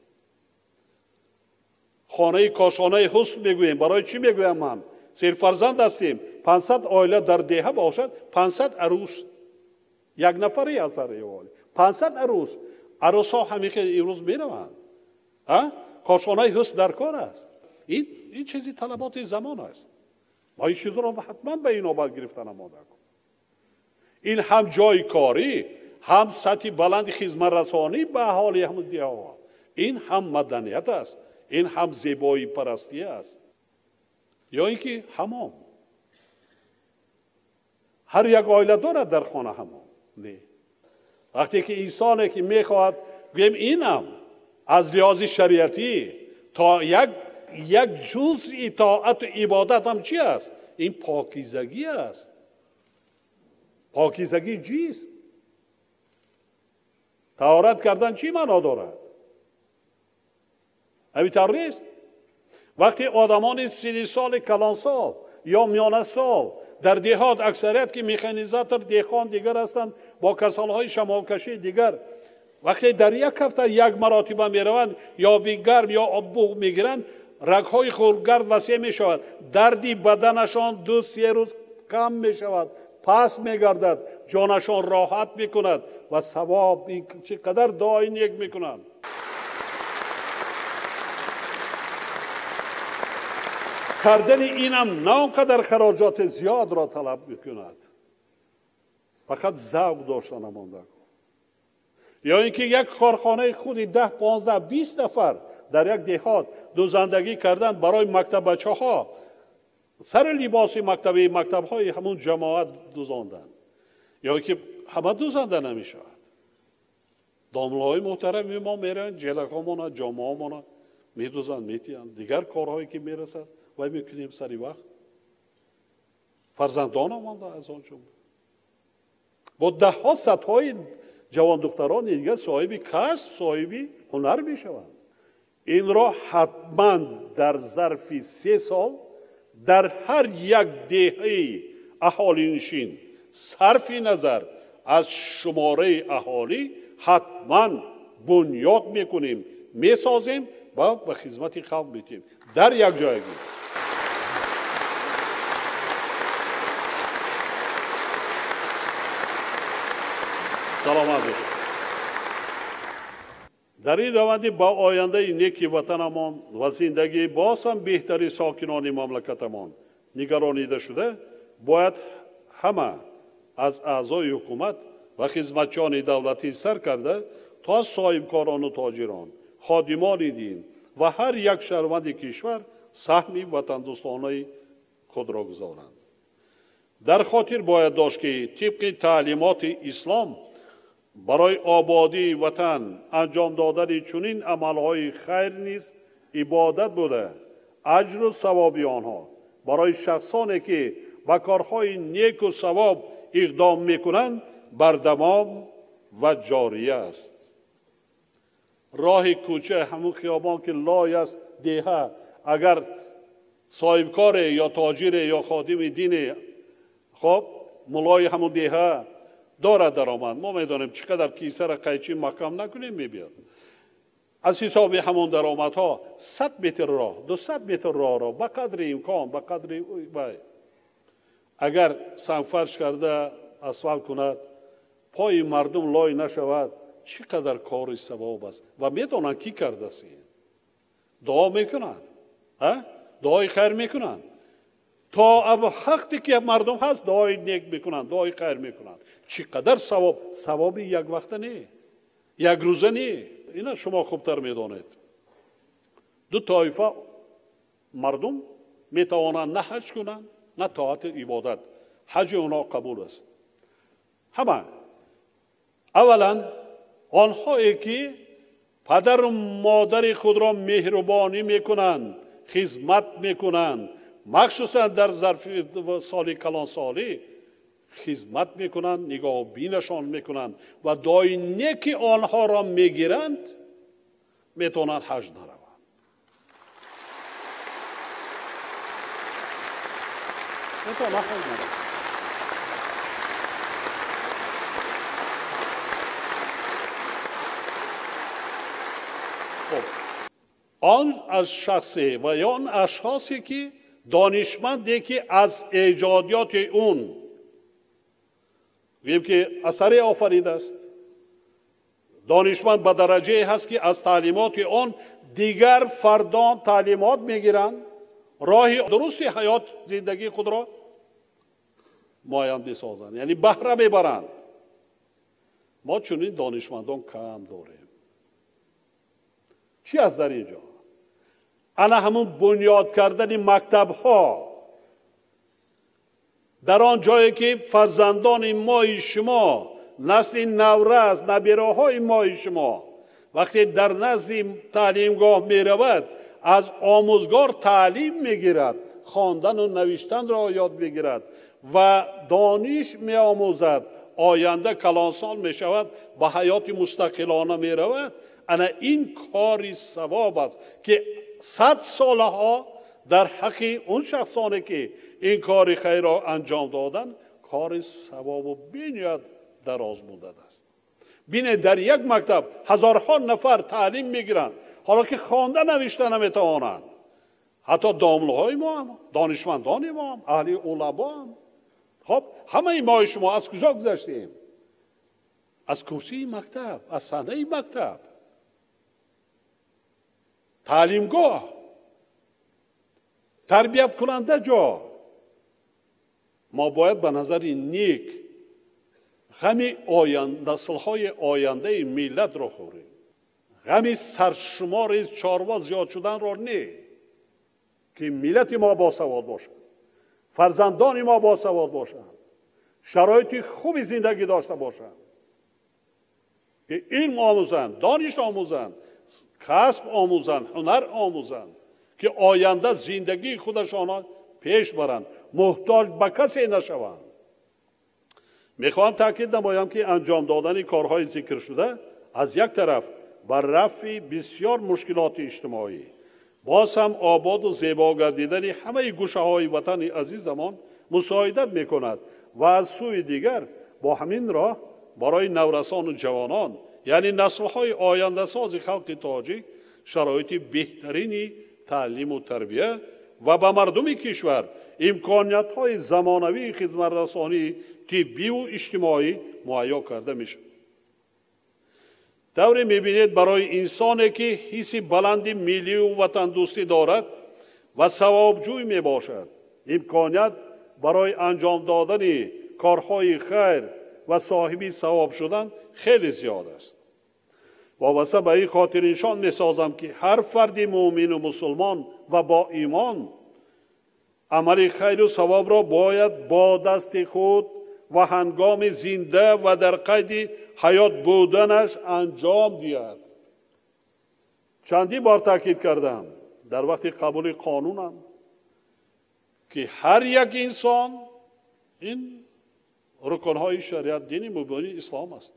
Хонаи кошонаи ҳусн мегӯем. Барои чӣ мегӯям ман? Серфарзанд ҳастем. 500 оила дар деҳа бошад, 500 арӯс, як нафаре аз ҳар оила, 500 арӯс. Арӯсҳо ҳамин имрӯз мераванд, кошонаи ҳусн дар кор аст. Ин чизи талаботи замон аст. Мо ин чизро ҳатман ба инобат гирифта намода кун. Ин ҳам ҷои корӣ, ҳам сатҳи баланди хизматрасонӣ ба аҳолии ҳамун деҳаҳо, ин ҳам маданият аст, ин ҳам зебоипарастӣ аст. Ё ин ки ҳамом. Ҳар як оила дорад дар хона ҳамом? Не. Вақте ки инсоне ки мехоҳад, гӯем, инам аз лиҳози шариатӣ то як ҷузъи итоату ибодат ҳам чи аст? Ин покизагӣ аст, покизагии ҷисм. Таҳорат кардан чӣ маъно дорад? Ҳамин тавр нест? Вақте одамони синни соли калонсол ё миёнасол дар деҳот, аксарият ки механизатор, деҳқон, дигар ҳастанд, бо касалҳои шамолкашӣ дигар, вақте дар як ҳафта як маротиба мераванд, ё бигарм ё оббуғ мегиранд, рагҳои хунгард васеъ мешавад, дарди баданашон 2-3 рӯз кам мешавад, паст мегардад, ҷонашон роҳат мекунад ва савоб, чӣ қадар дуои нек мекунанд. Кардани инам на он қадар хароҷоти зиёдро талаб мекунад, фақат завқ дошта намонда. Ё ин ки як корхонаи худи 10, 15, 20 нафар дар як деҳот дӯзандагӣ кардан барои мактаббачаҳо, сари либоси мактаби мактабҳои ҳамун ҷамоат дӯзондан. Ё ки ҳама дӯзанда намешавад. Домлаҳои муҳтарами мо мераванд, ҷелакҳомона, ҷомаҳомона медӯзанд, метиҳанд. Дигар корҳое ки мерасад, вай мекунем сари вақт. Фарзандон омонда аз он ҷумла бо даҳҳо садҳои Ҷавон духтарони дигар соҳиби касб, соҳиби ҳунар мешаванд. Инро ҳатман дар зарфи 3 сол дар ҳар як деҳаи аҳолинишин сарфи назар аз шумораи аҳолӣ ҳатман бунёд мекунем, месозем ва ба хизмати халқ метиҳем дар як ҷойгӣ. Саломат бошед. Дар ин раванди ба ояндаи неки ватанамон ва зиндагии боз ҳам беҳтари сокинони мамлакатамон нигаронида шуда, бояд ҳама аз аъзои ҳукумат ва хизматчиёни давлатӣ сар карда то соҳибкорону тоҷирон, ходимони дин ва ҳар як шаҳрванди кишвар саҳми ватандӯстонаи худро гузоранд. Дар хотир бояд дошт, ки тибқи таълимоти ислом барои ободии ватан анҷом додани чунин амалҳои хайр низ ибодат буда, аҷру савоби онҳо барои шахсоне ки ба корҳои неку савоб иқдом мекунанд бардавом ва ҷория аст. Роҳи кӯча, ҳамун хиёбон ки лой аст, деҳа, агар соҳибкоре ё тоҷире ё ходими дине, хоб мулои ҳамун деҳа дорад даромад, мо медонем чӣ қадар кисара қайчи маҳкам накунем мебиёд. Аз ҳисоби ҳамон даромадҳо 100 метр роҳ, 200 метр роҳро ба қадри имкон, ба қадри вай агар сангфарш карда асфалт кунад, пои мардум лой нашавад, чӣ қадар кори савоб аст. Ва медонанд ки кардааст ин. Дуо мекунанд, дуои хайр мекунанд. То вақте ки мардум ҳаст дуои нек мекунанд, дуои хайр мекунанд. Чӣ қадар савоб, савоби як вақта не, як рӯза не. Ина шумо хубтар медонед. Ду тоифа мардум метавонанд на ҳаҷ кунанд, на тоати ибодат. Ҳаҷи онҳо қабул аст. Ҳама аввалан онҳое ки падару модари худро меҳрубонӣ мекунанд, хизмат мекунанд, махсусан дар зарфи соли калонсолӣ хизмат мекунанд, нигоҳубинашон мекунанд ва дуои неки онҳоро мегиранд, метавонанд ҳаҷ нараванд. Метавонанд ҳаҷ нараванд. Он аз шахсе ва ё он ашхосе ки донишманде ки аз эҷодиёти он гӯем ки асаре офаридааст, донишманд ба дараҷае ҳаст ки аз таълимоти он дигар фардон таълимот мегиранд, роҳи дурусти ҳаёт зиндагии худро муайян месозанд, яъне баҳра мебаранд. Мо чунин донишмандон кам дорем. Чӣ аст дар ин ҷо? Ана ҳамун бунёд кардани мактабҳо дар он ҷое ки фарзандони мои шумо, насли наврас, набираҳои мои шумо вақте дар назди таълимгоҳ меравад, аз омӯзгор таълим мегирад, хондану навиштанро ёд мегирад ва дониш меомӯзад, оянда калонсол мешавад, ба ҳаёти мустақилона меравад. Ана ин кори савоб аст ки 100 солаҳо дар ҳаққи он шахсоне ки ин кори хайрро анҷом доданд, кори савобу бениҳоят дароз муддат аст. Бинед, дар як мактаб ҳазорҳо нафар таълим мегиранд, ҳоло ки хонда навишта наметавонанд. Ҳатто домлаҳои мо ҳам, донишмандони мо ҳам, аҳли уламо ҳам. Хоб, ҳамаи мои шумо аз куҷо гузаштем? Аз курсии мактаб, аз саҳнаи мактаб, таълимгоҳ, тарбияткунанда ҷо. Мо бояд ба назари нек ғами наслҳои ояндаи миллатро хӯрем, ғами саршумори чорво зиёд шуданро не, ки миллати мо босавод бошад, фарзандони мо босавод бошанд, шароити хуби зиндагӣ дошта бошанд, ки илм омӯзанд, дониш омӯзанд, касб омӯзанд, ҳунар омӯзанд, ки оянда зиндагии худашонро пеш баранд, муҳтоҷ ба касе нашаванд. Мехоҳам таъкид намоям, ки анҷом додани корҳои зикршуда аз як тараф ба рафъи бисёр мушкилоти иҷтимоӣ, боз ҳам ободу зебо гардидани ҳамаи гӯшаҳои ватани азизамон мусоидат мекунад ва аз сӯи дигар бо ҳамин роҳ барои наврасону ҷавонон, яъне наслҳои ояндасози халқи тоҷик, шароити беҳтарини таълиму тарбия ва ба мардуми кишвар имкониятҳои замонавии хизматрасонии тиббиву иҷтимоӣ муҳайё карда мешавад. Тавре мебинед, барои инсоне ки ҳисси баланди миллию ватандӯстӣ дорад ва савобҷӯй мебошад, имконият барои анҷом додани корҳои хайр ва соҳиби савоб шудан хеле зиёд аст. Вобаста ба ин хотирнишон месозам, ки ҳар фарди муъмину мусулмон ва бо имон амали хайру савобро бояд бо дасти худ ва ҳангоми зинда ва дар қайди ҳаёт буданаш анҷом диҳад. Чандин бор таъкид кардам дар вақти қабули қонунам, ки ҳар як инсон ин рукнҳои шариат, дини мубини ислом аст,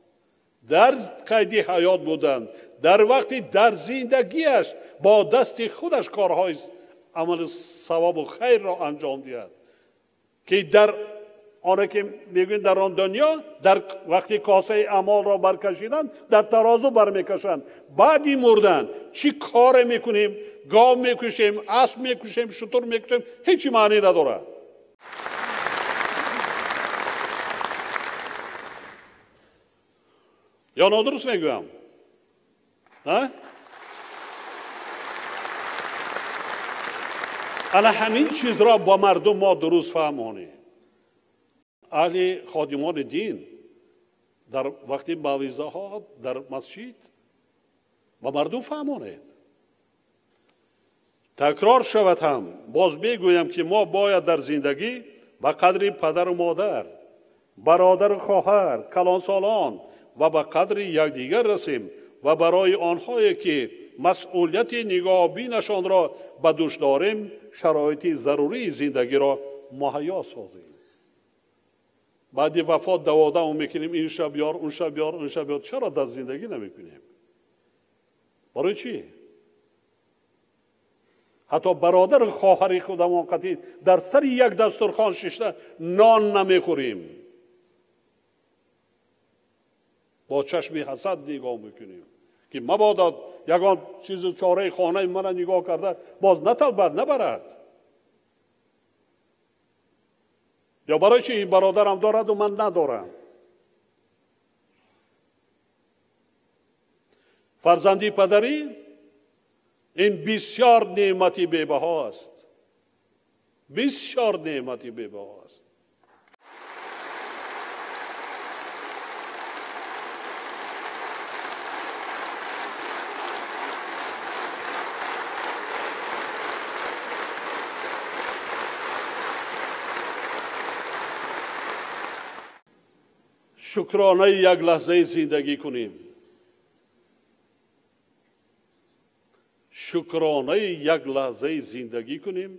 дар қайди ҳаёт будан, дар вақти дар зиндагиаш бо дасти худаш корҳои амали савобу хайрро анҷом диҳад, ки дар оне ки мегӯем дар он дунё дар вақти косаи амолро баркашидан дар тарозу бармекашанд. Баъди мурдан чӣ коре мекунем? Гов мекушем, асп мекушем, шутур мекушем, ҳеҷ маънӣ надорад. Ё нодуруст мегӯям? Ана ҳамин чизро ба мардум мо дуруст фаҳмонем. Аҳли ходимони дин дар вақти мавъизаҳо дар масҷид ба мардум фаҳмонед. Такрор шавад ҳам боз мегӯям, ки мо бояд дар зиндагӣ ба қадри падару модар, бародару хоҳар, калонсолон ва ба қадри якдигар расем ва барои онҳое ки масъулияти нигоҳбинашонро ба дӯш дорем, шароити зарурии зиндагиро муҳайё созем. Баъди вафот даводамо мекунем, ин шаб ёр, он шаб ёр, он шаб ёр. Чаро дар зиндагӣ намекунем? Барои чӣ? Ҳатто бародару хоҳари худамон қатъи дар сари як дастурхон шишта нон намехӯрем, бо чашми ҳасад нигоҳ мекунем, ки мабодо ягон чизу чораи хонаи мана нигоҳ карда боз наталбад, набарад. Ё барои чи ин бародарам дораду ман надорам? Фарзанди падарӣ ин бисёр неъмати бебаҳо аст, бисёр неъмати бебаҳо аст. Шукронаи як лаҳзаи зиндагӣ кунем, шукронаи як лаҳзаи зиндагӣ кунем,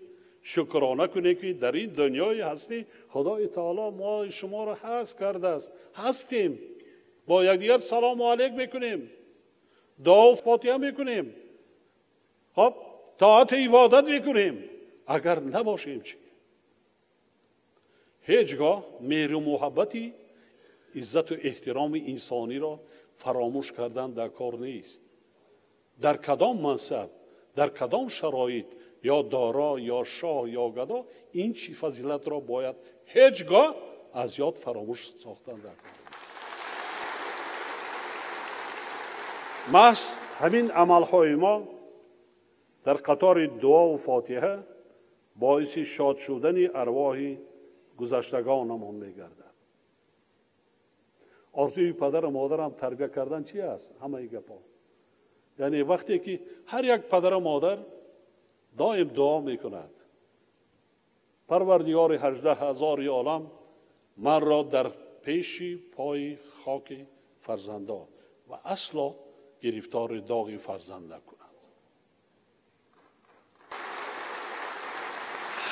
шукрона кунем, ки дар ин дунёи ҳастӣ Худои таоло мо шуморо ҳаст кардааст, ҳастем, бо якдигар салому алейк мекунем, дуо фотиҳа мекунем, хоб тоату ибодат мекунем. Агар набошем чӣ? Ҳеҷ гоҳ меҳру муҳаббати, иззату эҳтироми инсониро фаромӯш кардан дар кор нест. Дар кадом мансаб, дар кадом шароит, ё доро, ё шоҳ, ё гадо, ин чӣ фазилатро бояд ҳеҷ гоҳ аз ёд фаромӯш сохтан дар кор нест. Маҳз ҳамин амалҳои мо дар қатори дуову фотиҳа боиси шод шудани арвоҳи гузаштагонамон мегардад. Орзуи падару модарам тарбия кардан чи аст? Ҳамаи гапҳо. Яъне вақте ки ҳар як падару модар доим дуо мекунад: Парвардигори 18 ҳазори олам, манро дар пеши пои хоки фарзандо ва асло гирифтори доғи фарзанд накунад.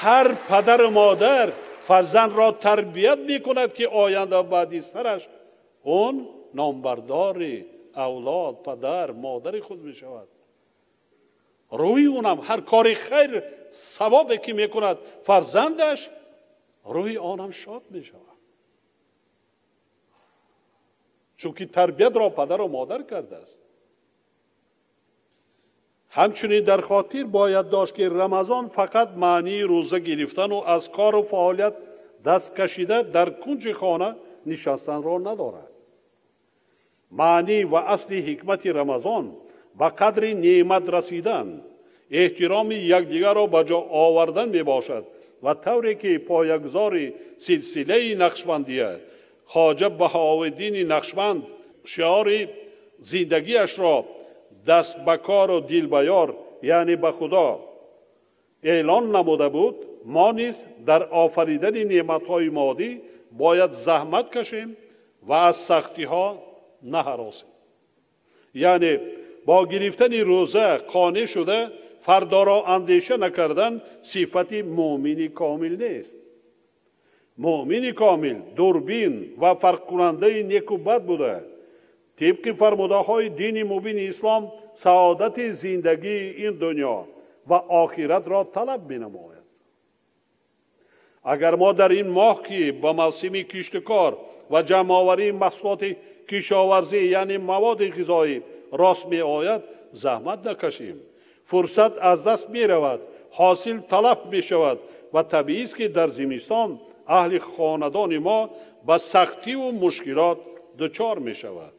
Ҳар падару модар Фарзандро тарбият мекунад, ки оянда баъди сараш он номбардори авлод, падар, модари худ мешавад. Рӯи онам ҳар кори хайр савобе ки мекунад фарзандаш, рӯи онам шод мешавад, чунки тарбиятро падару модар кардааст. Ҳамчунин дар хотир бояд дошт, ки Рамазон фақат маънии рӯза гирифтану аз кору фаъолият даст кашида дар кунҷи хона нишастанро надорад. Маънӣ ва асли ҳикмати Рамазон ба қадри неъмат расидан, эҳтироми якдигарро ба ҷо овардан мебошад ва тавре ки поягузори силсилаи Нақшбандия Хоҷа Баҳовиддини Нақшбанд шиори зиндагиашро даст ба кору дил ба ёр, яъне ба Худо эълон намуда буд, мо низ дар офаридани неъматҳои моддӣ бояд заҳмат кашем ва аз сахтиҳо наҳаросем. Яъне бо гирифтани рӯза қонеъ шуда фардоро андеша накардан сифати муъмини комил нест. Муъмини комил дурбин ва фарқкунандаи неку бад буда, тибқи фармудаҳои дини мубини ислом саодати зиндагии ин дунё ва охиратро талаб менамояд. Агар мо дар ин моҳ, ки ба мавсими киштукор ва ҷамъоварии маҳсулоти кишоварзӣ, яъне маводи ғизоӣ рост меояд, заҳмат накашем, фурсат аз даст меравад, ҳосил талаф мешавад ва табиист, ки дар зимистон аҳли хонадони мо ба сахтиву мушкилот дучор мешавад.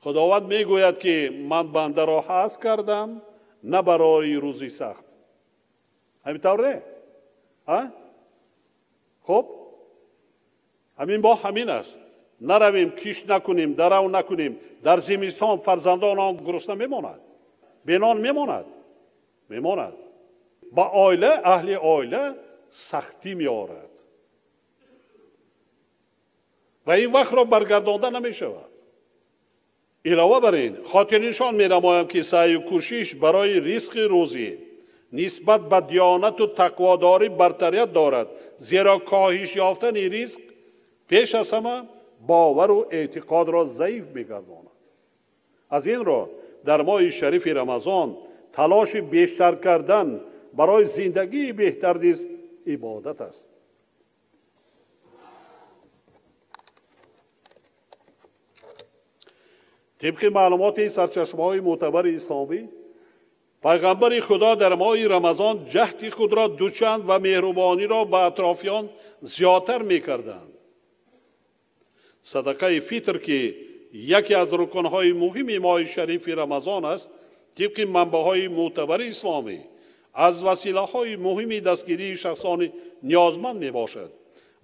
Худованд мегӯяд, ки ман бандаро ҳаст кардам на барои рӯзи сахт. Ҳамин тавр не? Хуб, ҳамин моҳ ҳамин аст. Наравем, кишт накунем, дарав накунем, дар зимистон фарзандон он гурусна мемонад, бенон мемонад, мемонад. Ба оила, аҳли оила сахтӣ меорад ва ин вақтро баргардонда намешавад. Илова бар ин, хотирнишон менамоям, ки саъю кӯшиш барои ризқи рӯзӣ нисбат ба диёнату тақводорӣ бартарият дорад, зеро коҳиш ёфтани ризқ пеш аз ҳама бовару эътиқодро заиф мегардонад. Аз ин рӯ дар моҳи шарифи Рамазон талоши бештар кардан барои зиндагии беҳтар низ ибодат аст. Тибқи маълумоти сарчашмаҳои мӯътабари исломӣ, пайғамбари Худо дар моҳи Рамазон ҷаҳди худро дучанд ва меҳрубониро ба атрофиён зиёдтар мекарданд. Садақаи фитр, ки яке аз рукнҳои муҳими моҳи шарифи Рамазон аст, тибқи манбаъҳои мӯътабари исломӣ аз василаҳои муҳими дастгирии шахсони ниёзманд мебошад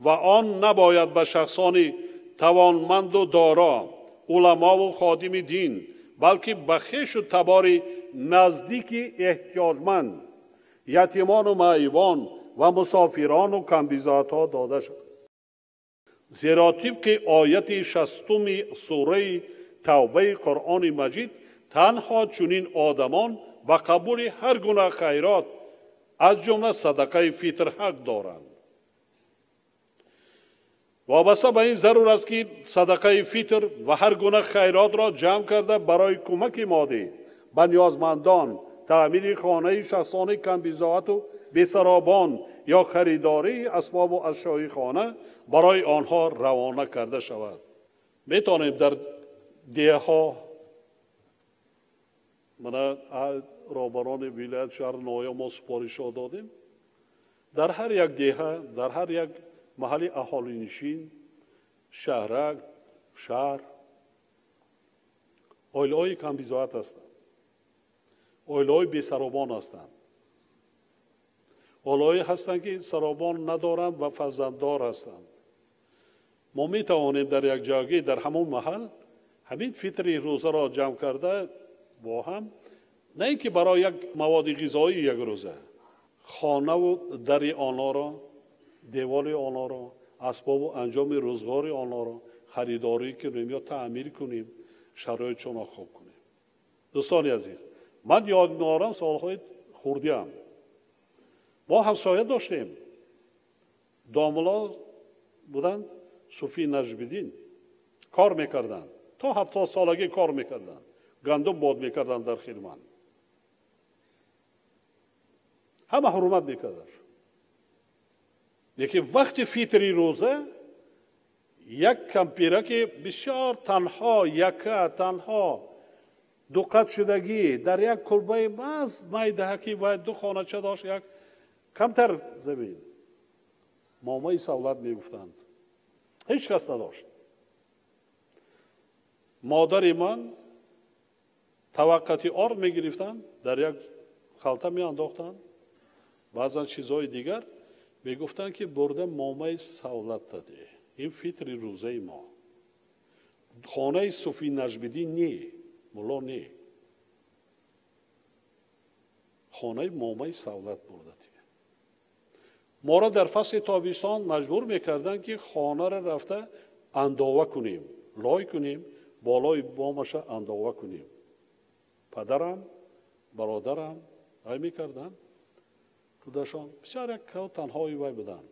ва он набояд ба шахсони тавонманду доро, уламову ходими дин, балки ба хешу табори наздики эҳтиёҷманд, ятимону маъюбон ва мусофирону камбизоатҳо дода шавад. Зеро тибқи ояти 60 сураи Тавбаи Қуръони Маҷид танҳо чунин одамон ба қабули ҳар гуна хайрот, аз ҷумла садақаи фитр, ҳақ доранд. Вобаста ба ин зарур аст, ки садақаи фитр ва ҳар гуна хайротро ҷамъ карда барои кӯмаки моддӣ ба ниёзмандон, таъмири хонаи шахсони камбизоату бесаробон ё харидории асбобу ашёи хона барои онҳо равона карда шавад. Метавонем дар деҳҳо, мана роҳбарони вилоят, шаҳр, ноҳия мо супоришҳо додем, дар ҳар як деҳа, дар ҳар як маҳалли аҳолинишин, шаҳрак, шаҳр оилаҳои камбизоат ҳастанд, оилаҳои бесаробон ҳастанд, оилаҳое ҳастанд, ки саробон надоранд ва фарзанддор ҳастанд. Мо метавонем дар як ҷойгӣ дар ҳамон маҳал ҳамин фитри рӯзаро ҷамъ карда бо ҳам, на ин ки барои як маводи ғизоӣ як рӯза, хонаву дари онҳоро, девори онҳоро, асбобу анҷоми рӯзғори онҳоро харидорӣ кунем ё таъмир кунем, шароитшонро хуб кунем. Дӯстони азиз, ман ёд меорам солҳои хурдиам. Мо ҳамсоя доштем. Домло буданд, Суфи Наҷмиддин кор мекарданд. То 70 солагӣ кор мекарданд. Гандум бод мекарданд дар хирман. Ҳама ҳурмат мекарданд. Лекин вақти фитри рӯза як кампираки бисёр танҳо, яка танҳо дуқат шудагӣ дар як кулбаи маз майдаҳакӣ ва ду хонача дошт, як камтар замин. Момаи савлат мегуфтанд. Ҳеҷ кас надошт. Модари ман таваққати орд мегирифтанд, дар як халта меандохтанд, баъзан чизҳои дигар мегуфтанд, ки бурда момаи савлат даде. Ин фитри рӯзаи мо. Хонаи Суфи Наҷмиддин не, мулло не. Хонаи момаи савлат бурда. Моро дар фасли тобистон маҷбур мекарданд, ки хонаро рафта андова кунем, лой кунем, болои бомаша андова кунем. Падарам, бародарам ай мекарданд, худашон бисёр як танҳои вай буданд.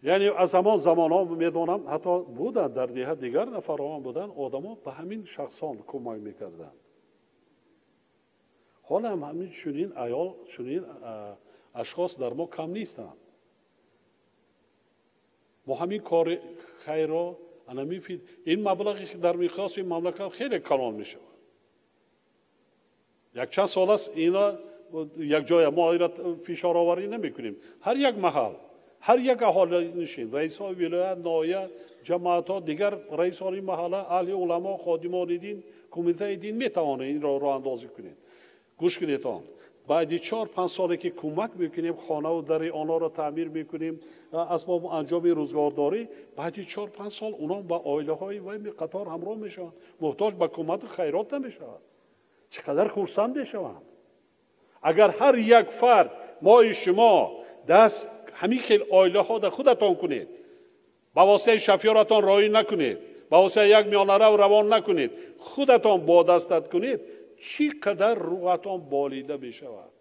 Яъне аз ҳамон замонҳо медонам, ҳатто буданд дар деҳа дигар нафарҳо буданд, одамо ба ҳамин шахсон кӯмак мекарданд. Ҳоло ҳам ҳамин чунин аёл, чунин ашхос дар мо кам нестанд. Мо ҳамин кори хайрро, ин маблағи дар миқёси мамлакат хеле калон мешавад. Якчанд сол аст ина як ҷоя мо инро фишороварӣ намекунем. Ҳар як маҳал, ҳар як аҳолинишин, раисҳои вилоят, ноҳия, ҷамоатҳо, дигар раисони маҳалла, аҳли уламо, ходимони дин, кумитаи дин метавонанд инро роҳандозӣ кунед. Гӯш кунед он. Баъди 4-5 соле ки кӯмак мекунем, хонаву дари онҳоро таъмир мекунем, асбобу анҷоми рӯзгордорӣ, баъди 4-5 сол онҳо ба оилаҳои вай қатор ҳамроҳ мешаванд, муҳтоҷ ба кӯмаку хайрот намешаванд. Чӣ қадар хурсанд мешаванд. Агар ҳар як фард мои шумо даст ҳамин хел оилаҳо дар худатон кунед, ба воситаи шафёратон роӣ накунед, ба воситаи як миёнарав равон накунед, худатон бо дастат кунед, чӣ қадар рӯҳатон болида мешавад,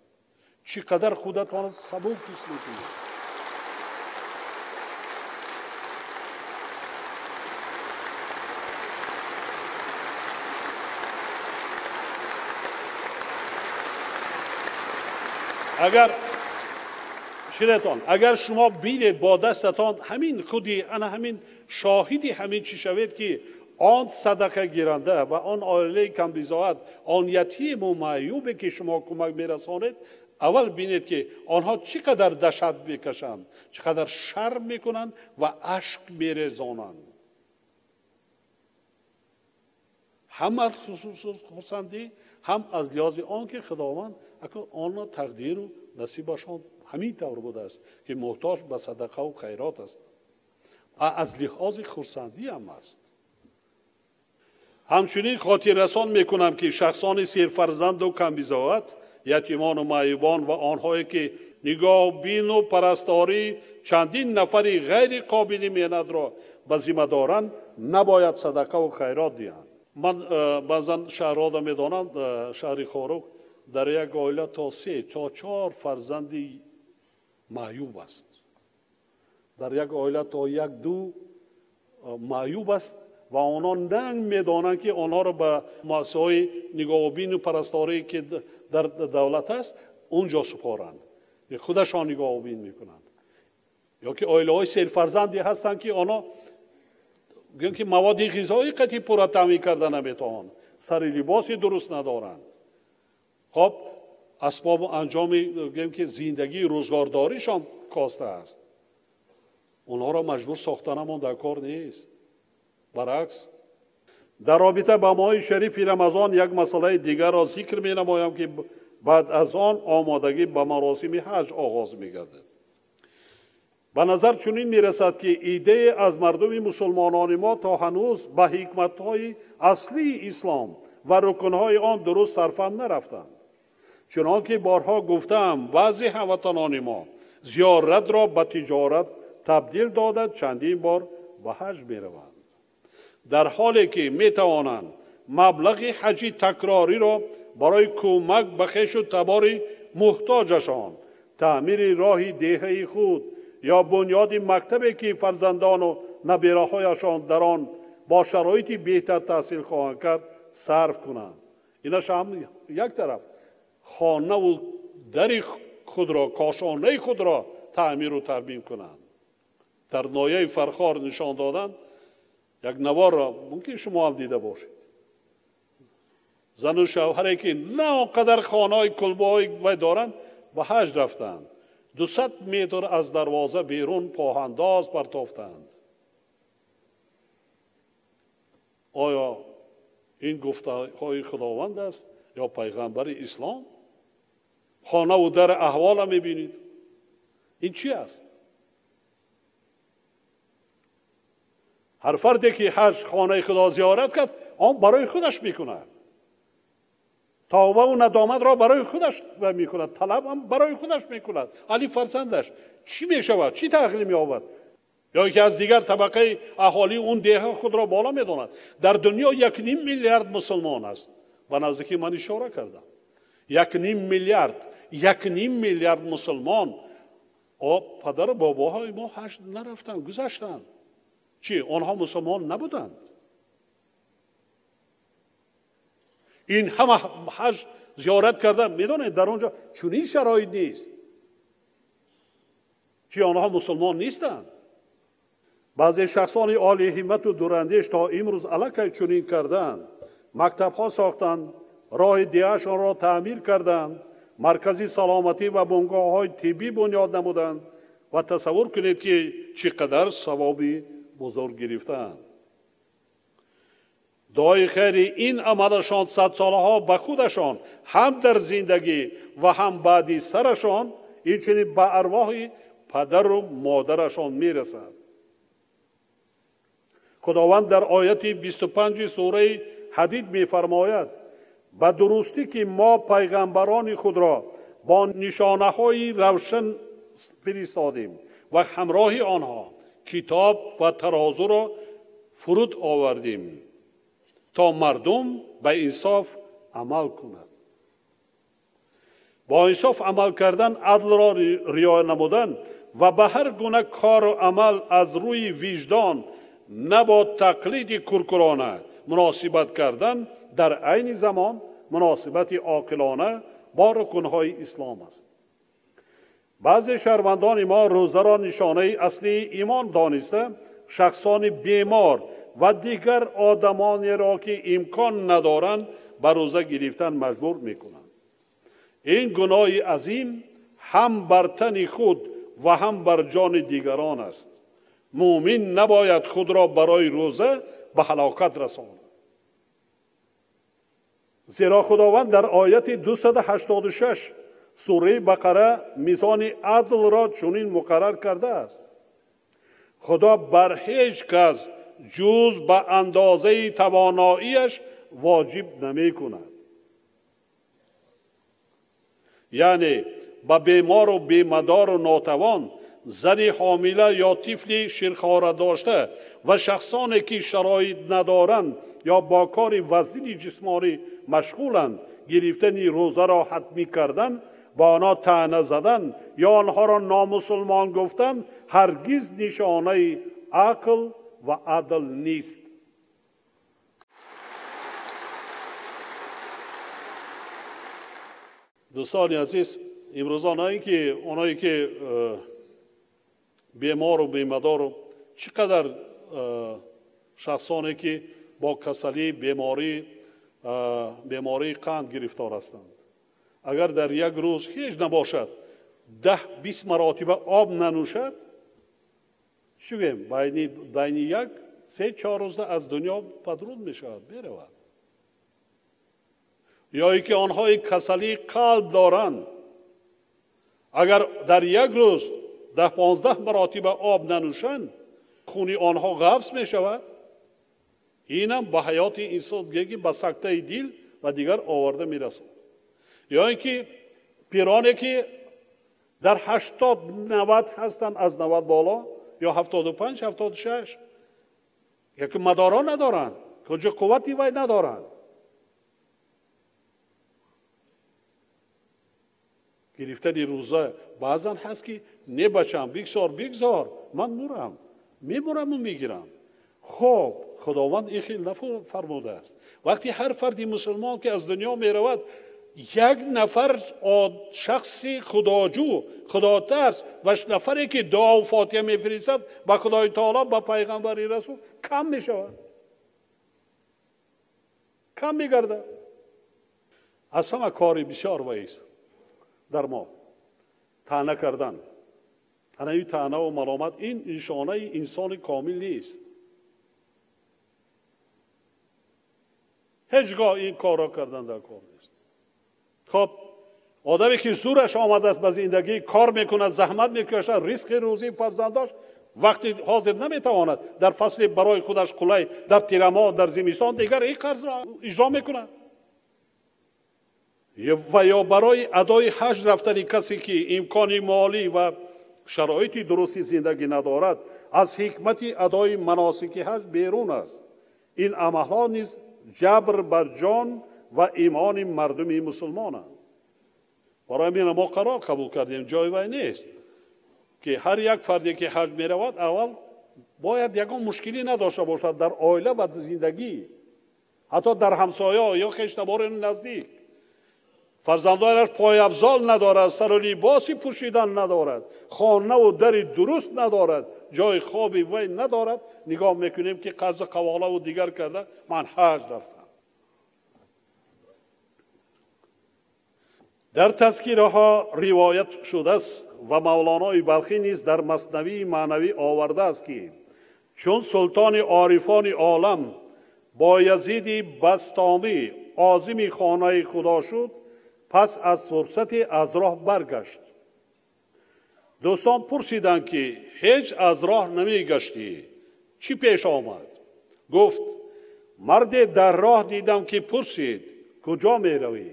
чӣ қадар худатон сабук ҳис мекунед. Агар шунетон, агар шумо бинед бо дастатон ҳамин худи ана ҳамин шоҳиди ҳамин чӣ шавед, ки он садақагиранда ва он оилаи камбизоат, он ятиму маъюбе ки шумо кӯмак мерасонед, аввал бинед, ки онҳо чӣ қадар даҳшат мекашанд, чӣ қадар шарм мекунанд ва ашк мерезонанд. Ҳам аз хурсандӣ, ҳам аз лиҳози он ки Худованд акнун онро тақдиру насибашон ҳамин тавр будааст, ки муҳтоҷ ба садақаву хайрот аст. Аз лиҳози хурсандӣ ҳам аст. Ҳамчунин хотиррасон мекунам, ки шахсони серфарзанду камбизоат, ятимону маъюбон ва онҳое ки нигоҳбину парастории чандин нафари ғайри қобили меҳнатро ба зимма доранд, набояд садақаву хайрот диҳанд. Ман баъзан шаҳрҳоро медонам, шаҳри Хоруғ дар як оила то 3 то 4 фарзанди маъюб аст. Дар як оила то 1-2 маъюб аст ва онҳо намедонанд, ки онҳоро ба муассисаҳои нигоҳубину парасторӣ, ки дар давлат аст, он ҷо супоранд, худашон нигоҳубин мекунанд. Ё ки оилаҳои серфарзанде ҳастанд, ки онҳо гӯянд, ки маводи ғизоӣ қатъи пурра таъмин карда наметавонанд, сари либоси дуруст надоранд. Хоб, асбобу анҷоми гӯем ки зиндагии рӯзгордоришон коста аст. Онҳоро маҷбур сохтанамон дар кор нест. Баръакс, дар робита ба моҳи шарифи Рамазон як масъалаи дигарро зикр менамоям, ки баъд аз он омодагӣ ба маросими ҳаҷ оғоз мегардад. Ба назар чунин мерасад, ки идее аз мардуми мусулмонони мо то ҳанӯз ба ҳикматҳои аслии ислом ва рукнҳои он дуруст сарфаҳм нарафтанд. Чунон ки борҳо гуфтаам, баъзе ҳамватанони мо зиёратро ба тиҷорат табдил дода, чандин бор ба ҳаҷ мераванд, дар ҳоле ки метавонанд маблағи ҳаҷи такрориро барои кӯмак ба хешу табори муҳтоҷашон таъмири роҳи деҳаи худ ё бунёди мактабе ки фарзандону набираҳояшон дар он бо шароити беҳтар таҳсил хоҳанд кард сарф кунанд. Инаш ҳам як тараф хонаву дари худро, кошонаи худро таъмиру тармим кунанд. Дар ноҳияи Фархор нишон доданд як наворро, мумкин шумо ҳам дида бошед. Зану шавҳаре ки на он қадар хонаҳои кулбаҳои вай доранд, ба ҳаҷ рафтанд. 200 метр аз дарвоза берун поҳандоз партофтанд. Оё ин гуфтаҳои Худованд аст ё пайғамбари ислом? Хонаву дар аҳвола мебинед. Ин чӣ аст? Ҳар фарде ки ҳаҷ хонаи Худо зиёрат кард, он барои худаш мекунад. Тавбаву надоматро барои худаш мекунад, талаб ҳам барои худаш мекунад. Али фарзандаш чӣ мешавад? Чӣ тағйир меёбад? Ё ки аз дигар табақаи аҳолии он деҳа худро боло медонад. Дар дунё 1,5 миллиард мусулмон аст. Ба наздикӣ ман ишора кардам. 1,5 миллиард, 1,5 миллиард мусулмон. Падару бобоҳои мо ҳаҷ нарафтанд, гузаштанд. Чӣ, онҳо мусулмон набуданд? Ин ҳама ҳаҷ зиёрат карда, медонед дар он ҷо чунин шароит нест. Чӣ, онҳо мусулмон нестанд? Баъзе шахсони олии ҳиммату дурандеш то имрӯз аллакай чунин карданд. Мактабҳо сохтанд, роҳи деҳашонро таъмир карданд, маркази саломатӣ ва бунгоҳҳои тиббӣ бунёд намуданд ва тасаввур кунед ки чӣ қадар савоби бузург гирифтаанд. Дуои хайри ин амалашон садсолаҳо ба худашон ҳам дар зиндагӣ ва ҳам баъди сарашон, инчунин ба арвоҳи падару модарашон мерасад. Худованд дар ояти 25 сураи Ҳадид мефармояд: ба дурустӣ ки мо пайғамбарони худро бо нишонаҳои равшан фиристодем ва ҳамроҳи онҳо китоб ва тарозуро фуруд овардем то мардум ба инсоф амал кунад. Бо инсоф амал кардан, адлро риоя намудан ва ба ҳар гуна кору амал аз рӯи виҷдон, на бо тақлиди куркурона муносибат кардан, дар айни замон муносибати оқилона бо рукунҳои ислом аст. Баъзе шаҳрвандони мо рӯзаро нишонаи аслии имон дониста, шахсони бемор ва дигар одамонеро ки имкон надоранд ба рӯза гирифтан маҷбур мекунанд. Ин гуноҳи азим ҳам бар тани худ ва ҳам бар ҷони дигарон аст. Мӯмин набояд худро барои рӯза ба ҳалокат расонад. Зеро Худованд дар ояти 286 сураи Бақара мизони адлро чунин муқаррар кардааст: Худо бар ҳеҷ кас ҷуз ба андозаи тавоноияш воҷиб намекунад. Яъне ба бемору бемадору нотавон, зани ҳомила ё тифли ширхора дошта ва шахсоне ки шароит надоранд ё бо кори вазнини ҷисмонӣ машғуланд, гирифтани рӯзаро ҳатмӣ кардан, ба онҳо таъна задан ё онҳоро номусулмон гуфтан ҳаргиз нишонаи ақл ва адл нест. Дӯстони азиз, имрӯза онҳое ки бемору бемадору чӣ қадар шахсоне ки бо касалӣ, бемории қанд гирифтор ҳастанд, агар дар як рӯз ҳеҷ набошад 10-20 маротиба об нанӯшад, чӣ гӯем, байни 1-3-4 рӯзда аз дунё падруд мешавад, меравад. Ё ин ки онҳои касалии қалб доранд, агар дар як рӯз 10-15 маротиба об нанӯшанд, хуни онҳо ғафз мешавад. Инам ба ҳаёти инсон ки ба сактаи дил ва дигар оварда мерасонад. Ё ин ки пироне ки дар 80-90 ҳастанд, аз 90 боло ё 75-76, яке мадоро надоранд, куҷо қуввати вай надоранд. Гирифтани рӯза баъзан ҳаст ки не бачам, бигзор, бигзор, ман мурам, мемураму мегирам. Хоб, Худованд ин хел нафармудааст. Вақти ҳар фарди мусулмон ки аз дунё меравад, як нафар шахси худоҷӯ, худотарс ва нафаре ки дуо фотиҳа мефиристад ба Худои Таоло, ба пайғамбари расул кам мешавад, кам мегардад. Аз ҳама кори бисёр ваист дар мо таъна кардан. Анаи таънаву маломат ин нишонаи инсони комил нест. Ҳеҷ гоҳ ин корро кардан дар кор нест. Хоб, одаме ки зӯраш омадааст ба зиндагӣ, кор мекунад, заҳмат мекашад, ризқи рӯзии фарзандош вақти ҳозир наметавонад дар фасли барои худаш қулай, дар тирамоҳ, дар зимистон дигар ин қарзро иҷро мекунад. Ва ё барои адои ҳаҷ рафтани касе ки имкони молӣ ва шароити дурусти зиндагӣ надорад, аз ҳикмати адои маносики ҳаҷ берун аст. Ин амалҳо низ ҷабр бар ҷон ва имони мардуми мусулмонанд. Барои ҳамин мо қарор қабул кардем, ҷои вай нест ки ҳар як фарде ки ҳаҷ меравад, аввал бояд ягон мушкилӣ надошта бошад дар оила ва зиндагӣ, ҳатто дар ҳамсоя ё хештаборони наздик. Фарзандонаш пойафзол надорад, сару либоси пӯшидан надорад, хонаву дари дуруст надорад, ҷои хоби вай надорад. Нигоҳ мекунем ки қарзи қаволаву дигар карда ман ҳаҷ рафтам. Дар тазкираҳо ривоят шудааст ва Мавлонои Балхӣ низ дар Маснавии маънавӣ овардааст ки чун султони орифони олам Боязиди Бастомӣ озими хонаи Худо шуд, пас аз фурсате аз роҳ баргашт. Дӯстон пурсиданд ки ҳеҷ аз роҳ намегаштӣ, чӣ пеш омад? Гуфт: марде дар роҳ дидам ки пурсид куҷо меравӣ?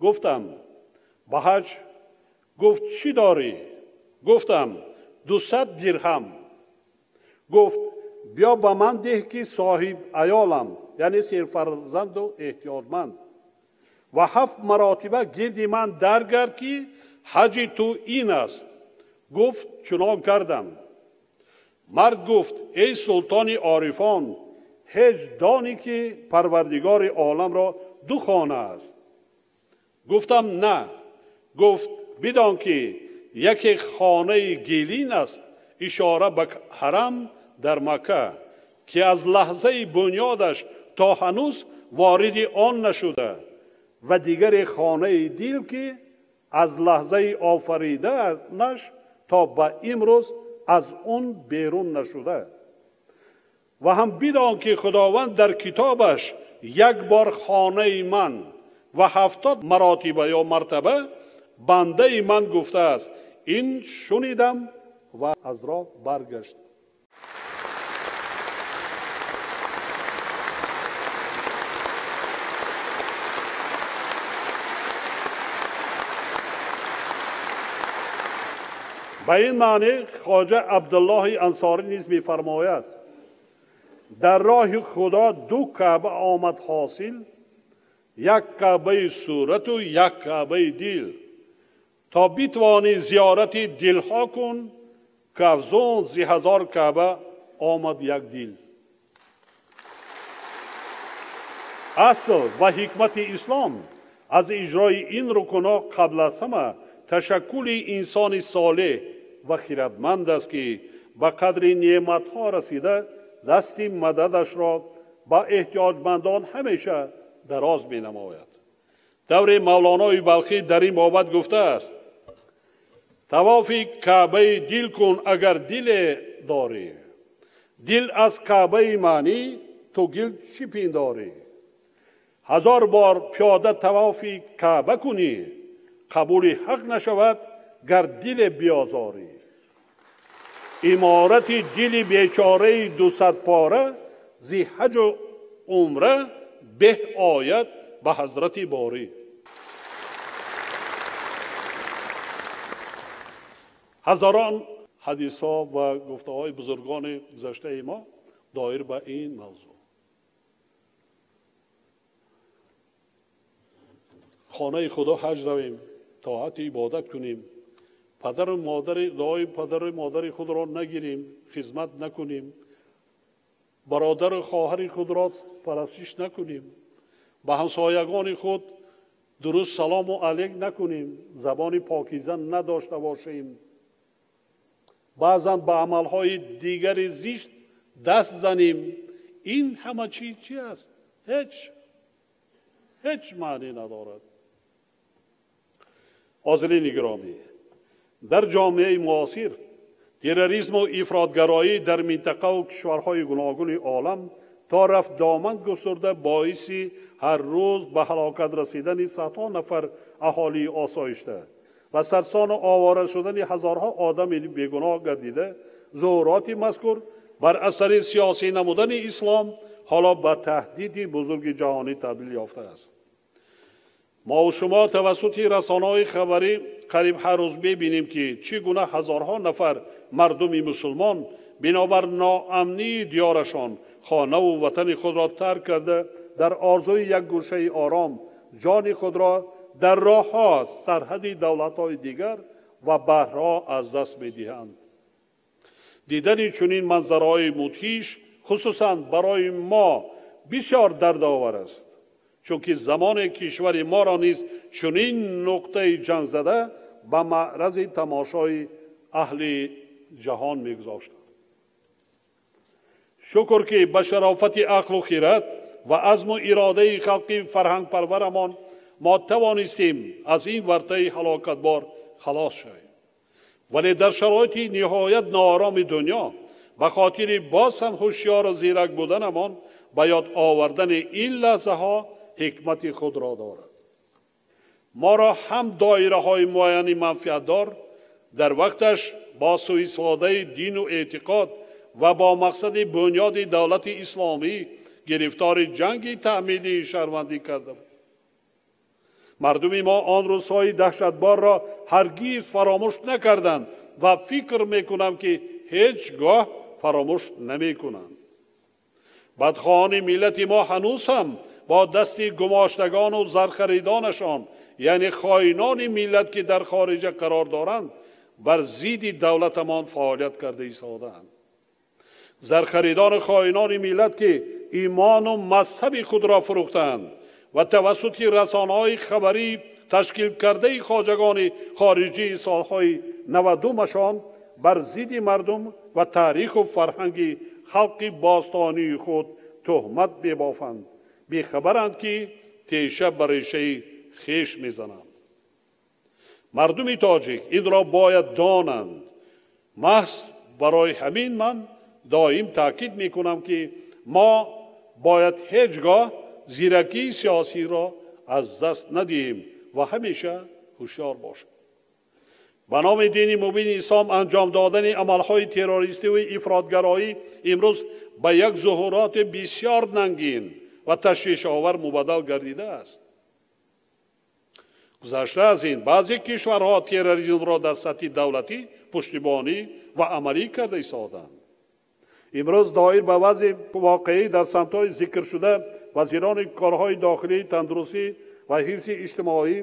Гуфтам: ба ҳаҷ. Гуфт: чӣ дорӣ? Гуфтам: 200 дирҳам. Гуфт: биё ба ман деҳ ки соҳиб аёлам, яъне серфарзанду эҳтиётманд, ва 7 маротиба гирди ман даргард ки ҳаҷи ту ин аст. Гуфт: чунон кардам. Мард гуфт: эй султони орифон, ҳеҷ донӣ ки парвардигори оламро 2 хона аст? Гуфтам: на. Гуфт: бидон ки яке хонаи гилин аст, ишора ба ҳарам дар Макка, ки аз лаҳзаи бунёдаш то ҳанӯз вориди он нашуда, ва дигаре хонаи дил ки аз лаҳзаи офариданаш то ба имрӯз аз он берун нашуда. Ва ҳам бидон ки Худованд дар китобаш як бор хонаи ман ва 70 маротиба ё мартаба бандаи ман гуфтааст. Ин шунидам ва аз роҳ баргашт. Ба ин маънӣ Хоҷа Абдуллоҳи Ансорӣ низ мефармояд: дар роҳи Худо 2 каъба омад ҳосил, як каъбаи сурату як каъбаи дил. То битвонӣ зиёрати дилҳо кун, ки афзун зи 1000 каъба омад як дил. Асл ва ҳикмати ислом аз иҷрои ин рукунҳо қабл аз ҳама ташаккули инсони солеҳ ва хирадманд аст ки ба қадри неъматҳо расида дасти мададашро ба эҳтиёҷмандон ҳамеша дароз менамояд. Даври Мавлонои Балхӣ дар ин бобат гуфтааст: тавофи каъбаи дил кун агар диле дорӣ, дил аз каъбаи маънӣ ту гил чӣ пиндорӣ? 1000 бор пиёда тавофи каъба кунӣ, қабули ҳақ нашавад гар диле биозорӣ. Иморати дили бечораи 200 пора зи ҳаҷу умра беҳ ояд ба ҳазрати борӣ. Ҳазорон ҳадисҳо ва гуфтаҳои бузургони гузаштаи мо доир ба ин мавзӯъ. Хонаи Худо ҳаҷ равем, Тоат ибодат кунем, падару модари, дуои падару модари худро нагирем, хизмат накунем, бародару хоҳари худро парастиш накунем, ба ҳамсоягони худ дуруст салому алейк накунем, забони покиза надошта бошем, баъзан ба амалҳои дигари зишт даст занем. Ин ҳама чиз чи аст? Ҳеҷ маъне надорад. Ҳозирини гиромӣ, дар ҷомеаи муосир терроризму ифротгароӣ дар минтақаву кишварҳои гуногуни олам то рафт доман густурда боиси ҳар рӯз ба ҳалокат расидани садҳо нафар аҳолии осоишта ва сарсону овора шудани ҳазорҳо одами бегуноҳ гардида, зуҳуроти мазкур бар асари сиёсӣ намудани ислом ҳоло ба таҳдиди бузурги ҷаҳонӣ табдил ёфтааст. Мо шумо тавассути расонаҳои хабарӣ қариб ҳар рӯз мебинем, ки чӣ гуна ҳазорҳо нафар мардуми мусулмон бинобар ноамнии диёрашон хонаву ватани худро тарк карда, дар орзуи як гӯшаи ором ҷони худро дар роҳҳо, сарҳади давлатҳои дигар ва баҳрҳо аз даст медиҳанд. Дидани чунин манзараҳои мудҳиш хусусан барои мо бисёр дардовар аст, чунки замоне кишвари моро низ чунин нуқтаи ҷангзада ба маърази тамошои аҳли ҷаҳон мегузоштанд. Шукр, ки ба шарофати ақлу хират ва азму иродаи халқи фарҳангпарварамон мо тавонистем аз ин вартаи ҳалокатбор халос шавем. Вале дар шароити ниҳоят ноороми дунё ба хотири боз ҳам ҳушёру зирак буданамон ба ёд овардани ин лаҳзаҳо ҳикмати худро дорад. Моро ҳам доираҳои муайяни манфиатдор дар вақташ бо суистифодаи дину эътиқод ва бо мақсади бунёди давлати исломӣ гирифтори ҷанги таъмилии шаҳрвандӣ карда буд. Мардуми мо он рӯзҳои даҳшатборро ҳаргиз фаромӯш накарданд ва фикр мекунам, ки ҳеҷ гоҳ фаромӯш намекунанд. Бадхоҳони миллати мо ҳанӯз ҳам бо дасти гумоштагону зархаридонашон, яъне хоинони миллат, ки дар хориҷа қарор доранд, бар зидди давлатамон фаъолият карда истодаанд. Зархаридону хоинони миллат, ки имону мазҳаби худро фурӯхтаанд ва тавассути расонаҳои хабарӣ ташкил кардаи хоҷагони хориҷии солҳои 90-ашон бар зидди мардум ва таъриху фарҳанги халқи бостонии худ туҳмат мебофанд, бехабаранд, ки теша ба решаи хеш мезананд. Мардуми тоҷик инро бояд донанд. Маҳз барои ҳамин ман доим таъкид мекунам, ки мо бояд ҳеҷ гоҳ зиракии сиёсиро аз даст надиҳем ва ҳамеша ҳушёр бошем. Ба номи дини мубини ислом анҷом додани амалҳои террористиву ифротгароӣ имрӯз ба як зуҳуроти бисёр нангин ва ташвишовар мубаддал гардидааст. Гузашта аз ин, баъзе кишварҳо терроризмро дар сатҳи давлатӣ пуштибонӣ ва амалӣ карда истодаанд. Имрӯз доир ба вазъи воқеӣ дар самтҳои зикршуда вазирони корҳои дохилӣ, тандурустӣ ва ҳифзи иҷтимоӣ,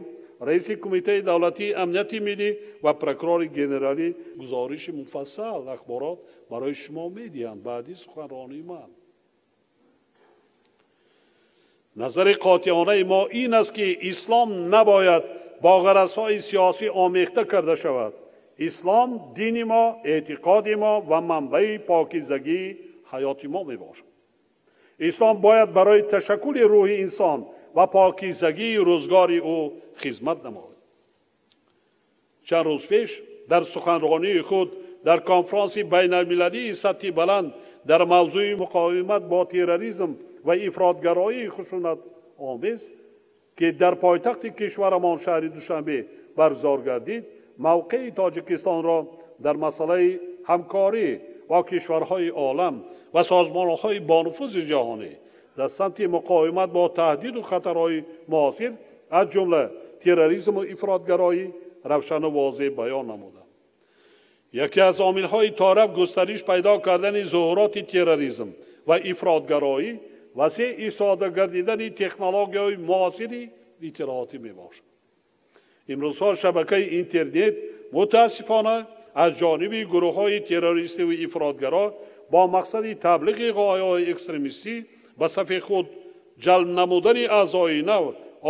раиси Кумитаи давлатии амнияти миллӣ ва прокурори генералӣ гузориши муфассал ахборот барои шумо медиҳанд баъди суханронии ман. Назари қотеонаи мо ин аст, ки ислом набояд бо ғаразҳои сиёсӣ омехта карда шавад. Ислом дини мо, эътиқоди мо ва манбаи покизагии ҳаёти мо мебошад. Ислом бояд барои ташаккули рӯҳи инсон ва покизагии рӯзгори ӯ хизмат намояд. Чанд рӯз пеш дар суханронии худ дар конфронси байналмилалии сатҳи баланд дар мавзӯи муқовимат бо терроризм ва ифротгароии хушунатомез, ки дар пойтахти кишварамон шаҳри Душанбе баргузор гардид, мавқеи Тоҷикистонро дар масъалаи ҳамкорӣ бо кишварҳои олам ва созмонҳои бонуфузи ҷаҳонӣ дар самти муқовимат бо таҳдиду хатарҳои муосир, аз ҷумла терроризму ифротгароӣ, равшану возеҳ баён намуданд. Яке аз омилҳои тораф густариш пайдо кардани зуҳуроти терроризм ва ифротгароӣ васеъ истифода гардидани технологияҳои муосири иттилоотӣ мебошад. Имрӯзҳо шабакаи интернет мутаассифона аз ҷониби гурӯҳҳои террористиву ифротгаро бо мақсади таблиғи ғояҳои экстремистӣ ба сафи худ ҷалб намудани аъзои нав,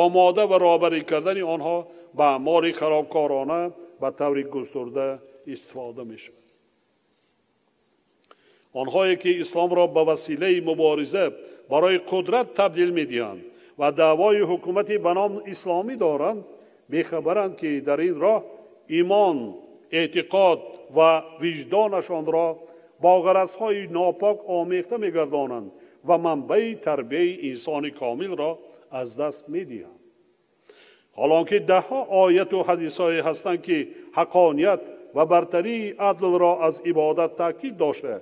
омода ва роҳбарӣ кардани онҳо ба аъмоли харобкорона ба таври густурда истифода мешавад. Онҳое ки исломро ба василаи мубориза барои қудрат табдил медиҳанд ва даъвои ҳукумати ба ном исломӣ доранд, бехабаранд ки дар ин роҳ имон, эътиқод ва виҷдонашонро бо ғаразҳои нопок омехта мегардонанд ва манбаи тарбияи инсони комилро аз даст медиҳанд. Ҳолон ки даҳҳо ояту ҳадисҳое ҳастанд ки ҳаққоният ва бартарии адлро аз ибодат таъкид дошта,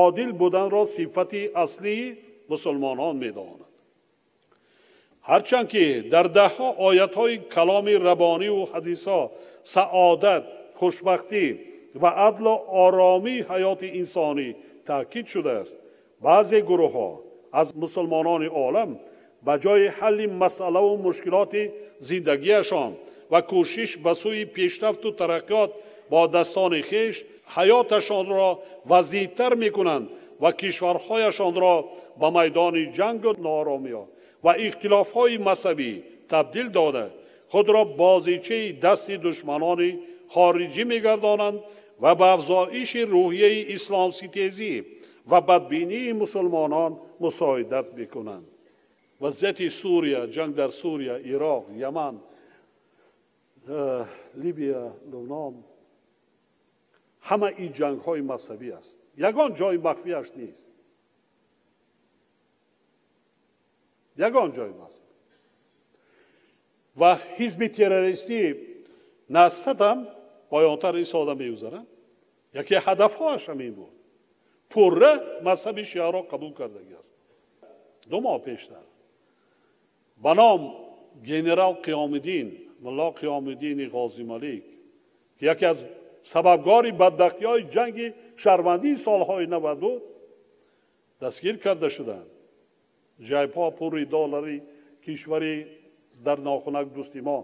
одил буданро сифати аслии мусулмонон медонанд. Ҳарчанд ки дар даҳҳо оятҳои каломи рабониву ҳадисҳо саодат, хушбахтӣ ва адлу оромии ҳаёти инсонӣ таъкид шудааст, баъзе гурӯҳҳо аз мусулмонони олам ба ҷои ҳалли масъалаву мушкилоти зиндагиашон ва кӯшиш ба сӯи пешрафту тараққиёт бо дастони хеш ҳаёташонро вазнинтар мекунанд ва кишварҳояшонро ба майдони ҷангу нооромиҳо ва ихтилофҳои мазҳабӣ табдил дода, худро бозичаи дасти душманони хориҷӣ мегардонанд ва ба афзоиши рӯҳияи исломситезӣ ва бадбинии мусулмонон мусоидат мекунанд. Вазъияти Сурия, ҷанг дар Сурия, Ироқ, Яман, Либия, Лубнон, ҳама ин ҷангҳои мазҳабӣ аст. Ягон ҷои махфиаш нест. Ягон ҷои мазҳабӣ. Ва ҳизби террористӣ насадам поёнтар истода мегузарам, яке ҳадафҳояш ҳамин буд. Пурра мазҳаби шиаро қабул кардагӣ аст. 2 моҳ пештар ба ном генерал Қиёмиддин, мулло Қиёмиддини Ғозималик, ки яке аз сабабгори бадбахтиҳои ҷанги шаҳрвандии солҳои 90 буд, дастгир карда шуданд. Ҷайбҳо пури доллари кишвари дар нохунак дӯсти мо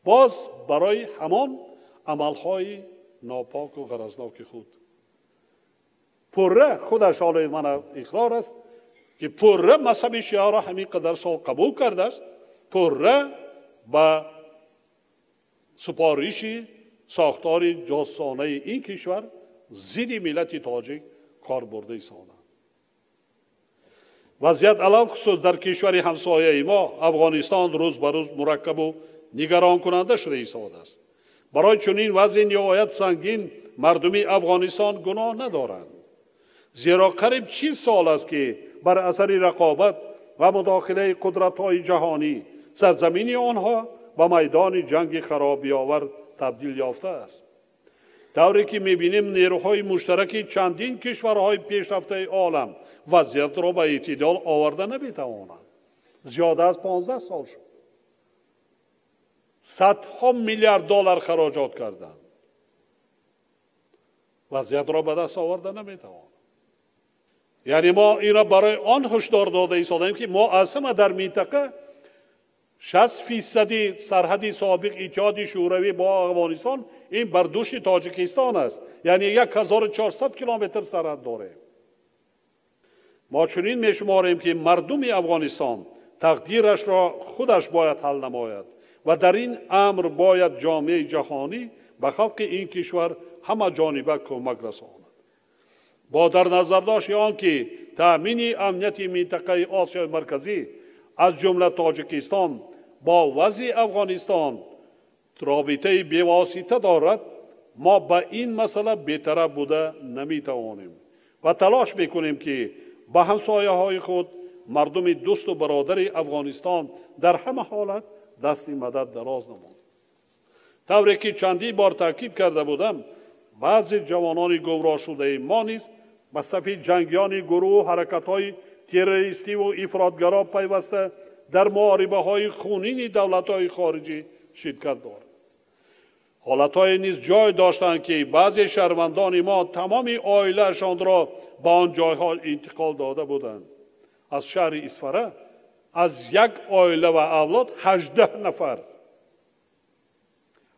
боз барои ҳамон амалҳои нопоку ғаразноки худ. Пурра худаш ҳоло мана иқрор аст ки пурра мазҳаби шиаро ҳамин қадар сол қабул кардааст, пурра ба супориши сохтори ҷосонаи ин кишвар зидди миллати тоҷик кор бурда истоданд. Вазъият алалхусус дар кишвари ҳамсояи мо Афғонистон рӯз ба рӯз мураккабу нигаронкунанда шуда истодааст. Барои чунин вазъи ниҳоят сангин мардуми Афғонистон гуноҳ надоранд, зеро қариб 40 сол аст ки бар асари рақобат ва мудохилаи қудратҳои ҷаҳонӣ сарзамини онҳо ба майдони ҷанги харобиовар табдил ёфтааст. Тавре ки мебинем, нерӯҳои муштараки чандин кишварҳои пешрафтаи олам вазъиятро ба эътидол оварда наметавонанд. Зиёда аз 15 сол шуд. Садҳо миллиард доллар хароҷот карданд, вазъиятро ба даст оварда наметавонанд. Яъне мо инро барои он ҳушдор дода истодаем ки мо аз ҳама дар минтақа 60% сарҳади собиқ Иттиҳоди Шӯравӣ бо Афғонистон ин бар дӯши Тоҷикистон аст. Яъне 1400 километр сарҳад дорем. Мо чунин мешуморем ки мардуми Афғонистон тақдирашро худаш бояд ҳал намояд ва дар ин амр бояд ҷомеаи ҷаҳонӣ ба халқи ин кишвар ҳама ҷониба кӯмак расонад. Бо дар назардошти он ки таъмини амнияти минтақаи Осиёи Марказӣ аз ҷумла Тоҷикистон бо вазъи Афғонистон робитаи бевосита дорад, мо ба ин масъала бетараф буда наметавонем ва талош мекунем ки ба ҳамсояҳои худ, мардуми дӯсту бародари Афғонистон дар ҳама ҳолат дасти мадад дароз намоем. Тавре ки чандин бор таъкид карда будам, баъзе ҷавонони гумроҳшудаи мо низ ба сафи ҷангиёни гурӯҳу ҳаракатҳои террористиву ифротгаро пайваста дар муҳорибаҳои хунини давлатҳои хориҷӣ ширкат доранд. Ҳолатҳое низ ҷой доштанд ки баъзе шаҳрвандони мо тамоми оилаашонро ба он ҷойҳо интиқол дода буданд. Аз шаҳри Исфара аз як оила ва авлод 18 нафар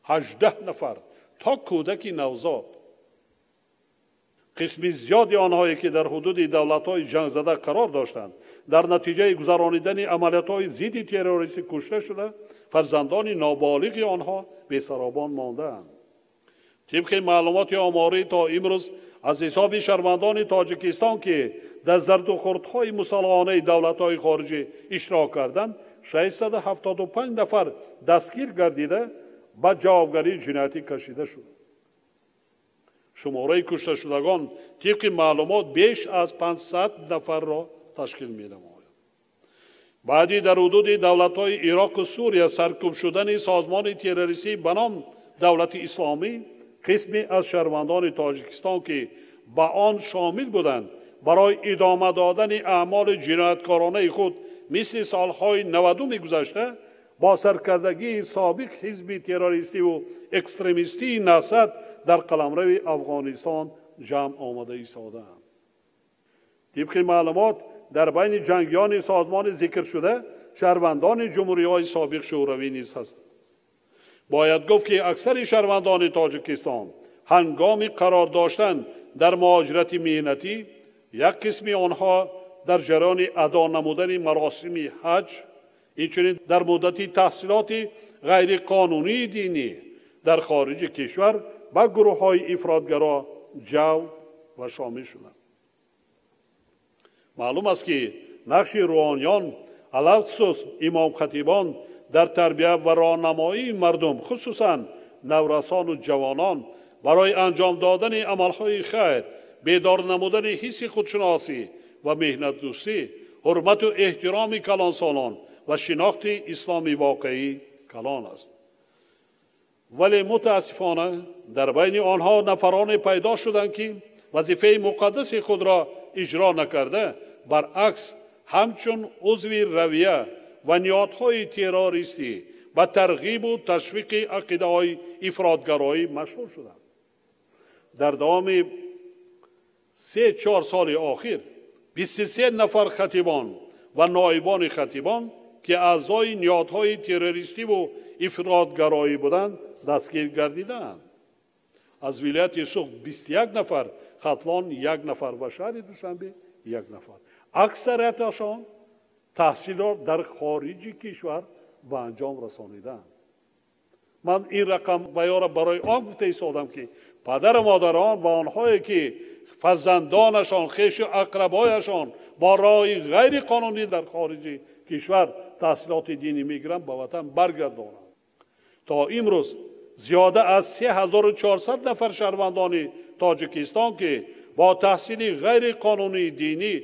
18 нафар то кӯдаки навзод. Қисми зиёди онҳое ки дар ҳудуди давлатҳои ҷангзада қарор доштанд, дар натиҷаи гузаронидани амалиётҳои зидди террористӣ кушта шуда, фарзандони ноболиғи онҳо бесаробон мондаанд. Тибқи маълумоти оморӣ то имрӯз аз ҳисоби шаҳрвандони Тоҷикистон, ки дар зардухурдҳои мусаллаҳонаи давлатҳои хориҷӣ иштирок карданд, 675 нафар дастгир гардида ба ҷавобгарии ҷиноятӣ кашида шуд. Шумораи кушташудагон тибқи маълумот беш аз 500 нафарро ташкил менамояд. Баъди дар ҳудуди давлатҳои Ироқу Сурия саркӯб шудани созмони террористӣ ба ном Давлати Исломӣ, қисме аз шаҳрвандони Тоҷикистон, ки ба он шомил буданд, барои идома додани аъмоли ҷинояткоронаи худ мисли солҳои 90-уми гузашта бо саркардагии собиқ ҳизби террористиву экстремистии Насад дар қаламрави Афғонистон ҷамъ омада истодаанд. Тибқи маълумот, дар байни ҷангиёни созмони зикршуда шаҳрвандони ҷумҳуриҳои собиқ Шӯравӣ низ ҳастанд. Бояд гуфт, ки аксари шаҳрвандони Тоҷикистон ҳангоми қарор доштан дар муҳоҷирати меҳнатӣ, як қисми онҳо дар ҷараёни адо намудани маросими ҳаҷ, инчунин дар муддати таҳсилоти ғайриқонунии динӣ дар хориҷи кишвар ба гурӯҳҳои ифротгаро ҷалб ва шомил шуданд. Маълум аст, ки нақши рӯҳониён, алалхусус имомхатибон, дар тарбия ва роҳнамоии мардум, хусусан наврасону ҷавонон, барои анҷом додани амалҳои хайр, бедор намудани ҳисси худшиносӣ ва меҳнатдӯстӣ, ҳурмату эҳтироми калонсолон ва шинохти исломи воқеӣ калон аст. Вале мутаассифона дар байни онҳо нафароне пайдо шуданд, ки вазифаи муқаддаси худро иҷро накарда, баръакс ҳамчун узви равия ва ниҳодҳои террористӣ ба тарғибу ташвиқи ақидаҳои ифротгароӣ машғул шуданд. Дар давоми 3-4 соли охир 23 нафар хатибон ва ноибони хатибон, ки аъзои ниҳодҳои террористиву ифротгароӣ буданд, дастгир гардидаанд. Аз вилояти Суғд 21 нафар, Хатлон 1 нафар ва шаҳри Душанбе 1 нафар. Аксарияташон таҳсилро дар хориҷи кишвар ба анҷом расонидаанд. Ман ин рақам баёра барои он гуфта истодам, ки падару модарон ва онҳое ки фарзандонашон, хешу ақрабояшон бо роҳи ғайриқонунӣ дар хориҷи кишвар таҳсилоти динӣ мегиранд, ба ватан баргардонанд. То имрӯз зиёда аз 3400 нафар шаҳрвандони Тоҷикистон, ки бо таҳсили ғайриқонунии динӣ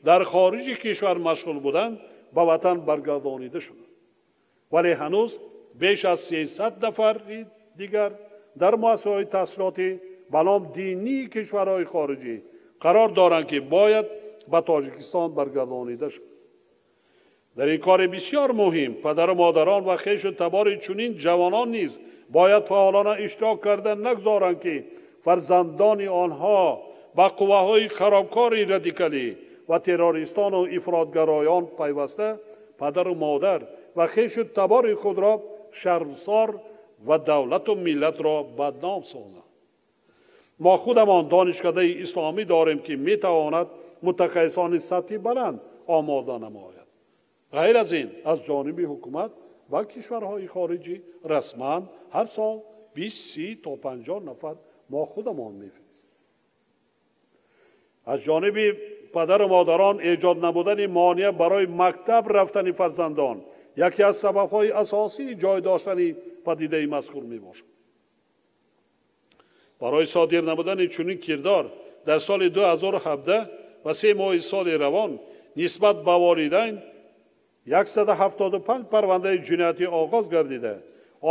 дар хориҷи кишвар машғул буданд, ба ватан баргардонида шуданд. Вале ҳанӯз беш аз 300 нафари дигар дар муассисаҳои таҳсилоти ба ном динии кишварҳои хориҷӣ қарор доранд, ки бояд ба Тоҷикистон баргардонида шуд. Дар ин кори бисёр муҳим падару модарон ва хешу табори чунин ҷавонон низ бояд фаъолона иштирок карда нагузоранд, ки фарзандони онҳо ба қувваҳои харобкори радикалӣ ва террористону ифротгароён пайваста падару модар ва хешу табори худро шармсор ва давлату миллатро бадном созанд. Мо худамон донишкадаи исломӣ дорем, ки метавонад мутахассисони сатҳи баланд омода намояд. Ғайр аз ин, аз ҷониби ҳукумат ва кишварҳои хориҷӣ расман ҳар сол 20, 30 то 50 нафар мо худамон мефиристем. Аз ҷониби падару модарон эҷод намудани монеа барои мактаб рафтани фарзандон яке аз сабабҳои асосии ҷой доштани падидаи мазкур мебошад. Барои содир намудани чунин кирдор дар соли 2017 ва 3 моҳи соли равон нисбат ба волидайн 175 парвандаи ҷиноятӣ оғоз гардида,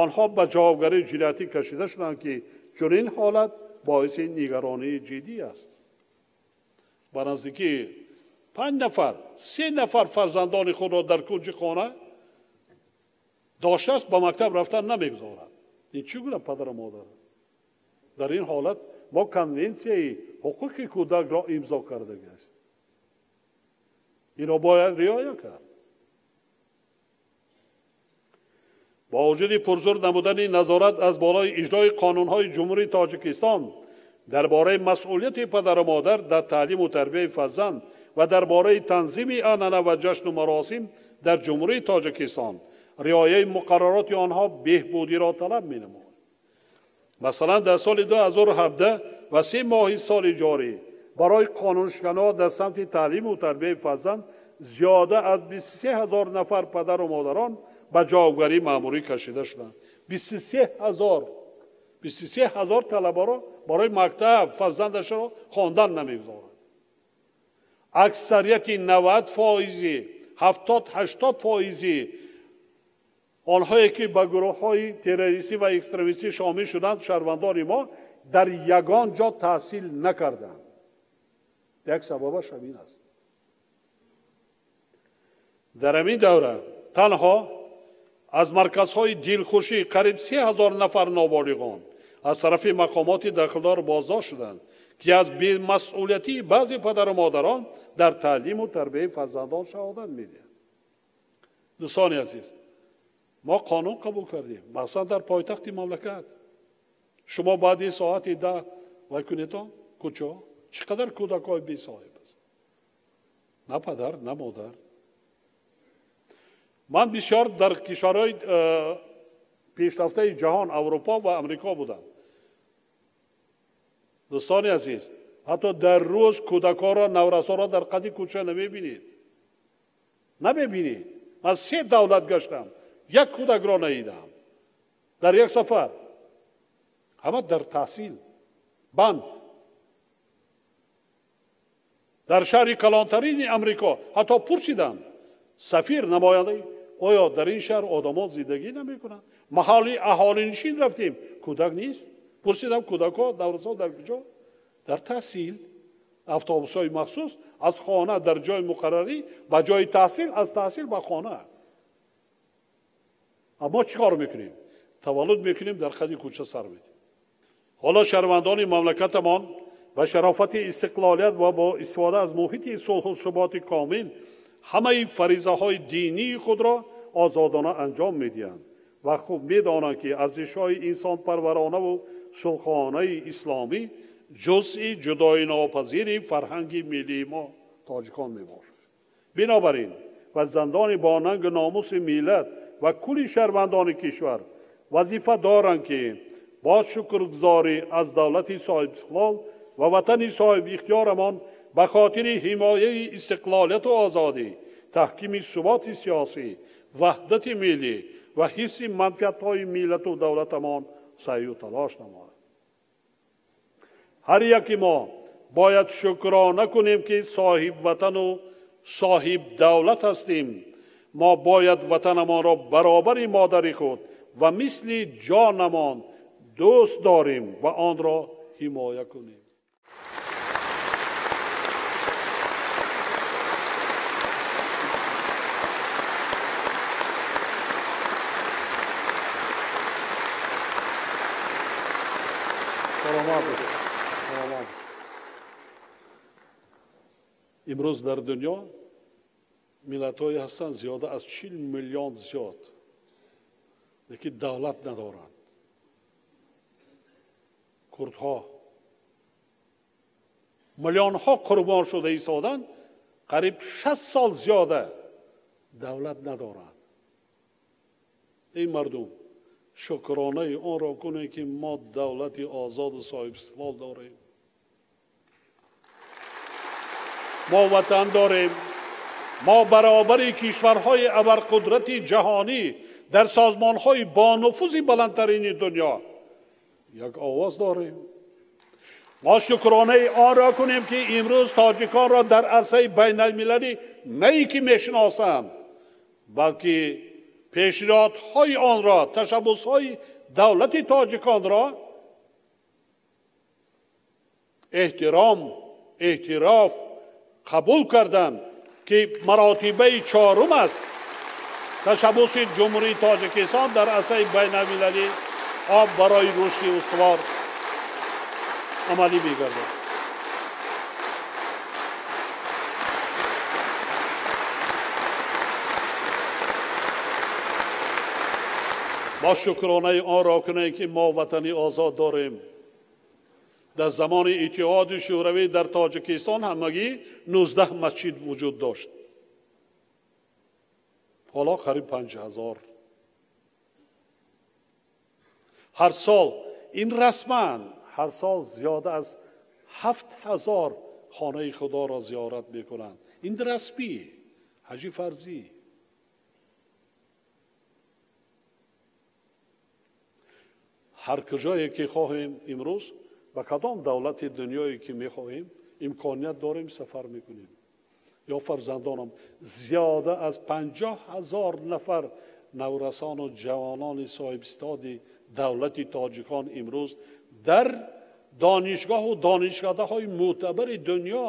онҳо ба ҷавобгарии ҷиноятӣ кашида шуданд, ки чунин ҳолат боиси нигаронии ҷиддӣ аст. Ба наздикии 5 нафар, 3 нафар фарзандони худро дар кунҷи хона доштааст, ба мактаб рафтан намегузорад. Ин чӣ гуна падару модар? Дар ин ҳолат мо конвенсияи ҳуқуқи кӯдакро имзо кардагиаст. Инро бояд риоя кард. Бо вуҷуди пурзур намудани назорат аз болои иҷрои қонунҳои Ҷумҳурии Тоҷикистон дар бораи масъулияти падару модар дар таълиму тарбияи фарзанд ва дар бораи танзими анъана ва ҷашну маросим дар Ҷумҳурии Тоҷикистон, риояи муқаррароти онҳо беҳбудиро талаб менамояд. Масалан, дар соли 2017 ва 3 моҳи соли ҷорӣ барои қонуншиканҳо дар самти таълиму тарбияи фарзанд зиёда аз 23 ҳазор нафар падару модарон ба ҷавобгарии маъмурӣ кашида шуданд. 23 ҳазор талабаро барои мактаб фарзандашро хондан намегузоранд. Аксарияти 90%, 70-80% онҳое ки ба гурӯҳҳои террористӣ ва экстремистӣ шомил шуданд, шаҳрвандони мо дар ягон ҷо таҳсил накарданд. Як сабабаш ҳамин аст. Дар ҳамин давра танҳо аз марказҳои дилхушӣ қариб 3 ҳазор нафар ноболиғон аз тарафи мақомоти дахлдор боздошт шуданд, ки аз бемасъулиятии баъзе падару модарон дар таълиму тарбияи фарзандон шаҳодат медиҳанд. Дӯстони азиз, мо қонун қабул кардем, махсусан дар пойтахти мамлакат. Шумо баъди соати 10 вай кунедон куҷо чӣ қадар кӯдакҳои бесоҳиб аст, на падар, на модар. Ман бисёр дар кишварҳои пешрафтаи ҷаҳон, Аврупо ва Амрико будам. Дӯстони азиз, ҳатто дар рӯз кӯдакҳоро, наврасонро дар қади кӯча намебинед. Намебинед. Ман 3 давлат гаштам, як кӯдакро надидам дар як сафар. Ҳама дар таҳсил банд. Дар шаҳри калонтарини Амрико ҳатто пурсидам сафир, намоянда, оё дар ин шаҳр одамон зиндагӣ намекунанд? Маҳалли аҳолинишин рафтем, кӯдак нест. Пурсидам, кӯдакҳо, наврасон дар куҷо? Дар таҳсил. Автобусҳои махсус аз хона дар ҷои муқаррарӣ ба ҷои таҳсил, аз таҳсил ба хона. Аммо чӣ кор мекунем? Таваллуд мекунем, дар қади кӯча сар медиҳем. Ҳоло шаҳрвандони мамлакатамон ба шарофати истиқлолият ва бо истифода аз муҳити сулҳу суботи комил ҳамаи фаризаҳои динии худро озодона анҷом медиҳанд ва хуб медонанд, ки арзишҳои инсонпарваронаву сулҳхонаи исломӣ ҷузъи ҷудоинопазири фарҳанги миллии мо тоҷикон мебошад. Бинобар ин фарзандони бо нангу номуси миллат ва кулли шаҳрвандони кишвар вазифа доранд, ки бо шукргузорӣ аз давлати соҳибистиқлол ва ватани соҳибихтиёрамон ба хотири ҳимояи истиқлолияту озодӣ, таҳкими суботи сиёсӣ, ваҳдати миллӣ ва ҳифзи манфиатҳои миллату давлатамон саъю талош намояд. Ҳар яки мо бояд шукрона кунем, ки соҳибватану соҳибдавлат ҳастем. Мо бояд ватанамонро баробари модари худ ва мисли ҷонамон дӯст дорем ва онро ҳимоя кунем. Имрӯз дар дунё миллатҳое ҳастанд зиёда аз 40 миллион зиёд, лекин давлат надоранд. Курдҳо миллионҳо қурбон шуда истоданд, қариб 60 сол зиёда давлат надоранд. Эй мардум, шукронаи онро кунед, ки мо давлати озоду соҳибистиқлол дорем. Мо ватан дорем. Мо баробари кишварҳои абарқудрати ҷаҳонӣ дар созмонҳои бонуфузи баландтарини дунё як овоз дорем. Мо шукронаи онро кунем, ки имрӯз тоҷиконро дар арсаи байналмилалӣ на ин ки мешиносанд, балки пешниҳодҳои онро, ташаббусҳои давлати тоҷиконро эҳтиром, эътироф қабул карданд, ки маротибаи чорум аст ташаббуси Ҷумҳурии Тоҷикистон дар арсаи байналмилалӣ об барои рушди устувор амалӣ мегардад. Бо шукронаи онро кунем, ки мо ватани озод дорем. Дар замони Иттиҳоди Шӯравӣ дар Тоҷикистон ҳамагӣ 19 масҷид вуҷуд дошт. Ҳоло қариб 5000. Ҳар сол ин расман ҳар сол зиёда аз 7000 хонаи Худоро зиёрат мекунанд. Ин расмӣ, ҳаҷи фарзӣ. Ҳар куҷое ки хоҳем имрӯз, ба кадом давлати дунёе ки мехоҳем, имконият дорем, сафар мекунем. Ё фарзандонам, зиёда аз 50 000 нафар наврасону ҷавонони соҳибистоди давлати тоҷикон имрӯз дар донишгоҳу донишкадаҳои мӯътабари дунё,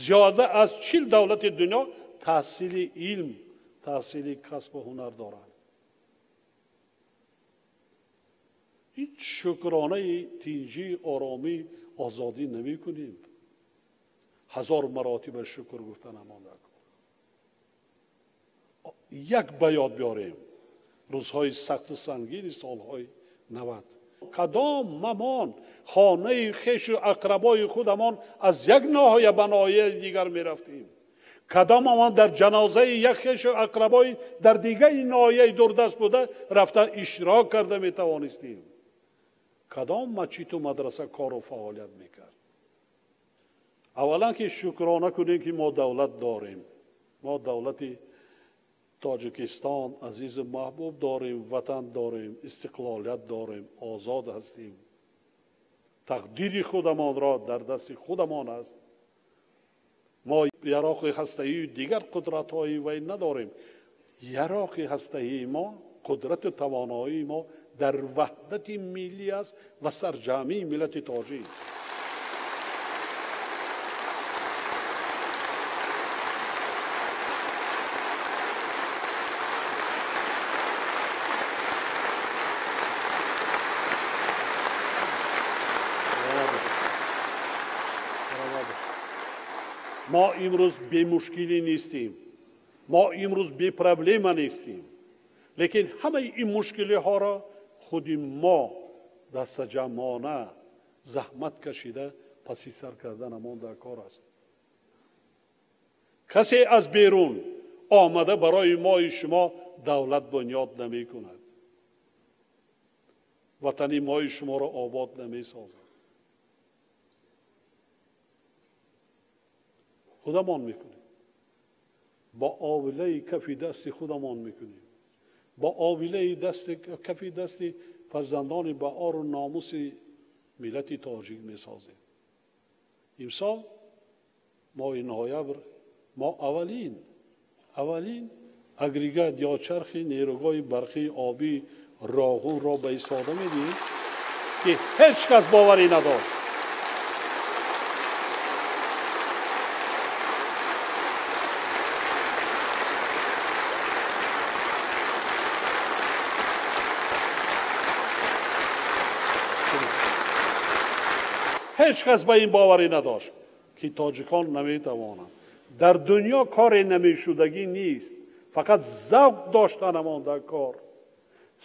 зиёда аз 40 давлати дунё таҳсили илм, таҳсили касбу ҳунар доранд. Ҳеҷ шукронаи тинҷӣ, оромӣ, озодӣ намекунем. 1000 маротиба шукр гуфтанамон накун. Як ба ёд биёрем рӯзҳои сахту сангини солҳои 90. Кадом мамон хонаи хешу ақрабои худамон аз як ноҳия ба ноҳияи дигар мерафтем. Кадом мамон дар ҷанозаи як хешу ақрабои дар дигари ноҳияи дурдаст буда рафта иштирок карда метавонистем. Кадом масҷиду мадраса кору фаъолият мекард? Аввалан ки шукрона кунем, ки мо давлат дорем. Мо давлати Тоҷикистон азизу маҳбуб дорем, ватан дорем, истиқлолият дорем, озод ҳастем. Тақдири худамонро дар дасти худамон аст. Мо яроқи ҳастаию дигар қудратҳои вай надорем. Яроқи ҳастаии мо, қудрату тавоноии мо дар ваҳдати миллӣ аст ва сарҷамъии миллати тоҷик. Мо имрӯз бемушкилӣ нестем, мо имрӯз бепроблема нестем, лекин ҳамаи ин мушкилиҳоро худи мо дастаҷамъона заҳмат кашида паси сар карданамон дар кор аст. Касе аз берун омада барои мои шумо давлат бунёд намекунад, ватани мои шуморо обод намесозад. Худамон мекунем, бо овилаи кафи дасти худамон мекунем, бо овилаи кафи дасти фарзандони ба ору номуси миллати тоҷик месозем. Имсол моҳи ноябр мо аввалин агрегат ё чархи нерӯгоҳи барқии обии Роғунро ба истифода медиҳем, ки ҳеҷ кас боварӣ надошт. Ҳеҷ кас ба ин боварӣ надошт, ки тоҷикон наметавонанд. Дар дунё коре намешудагӣ нест, фақат завқ доштанамон дар кор.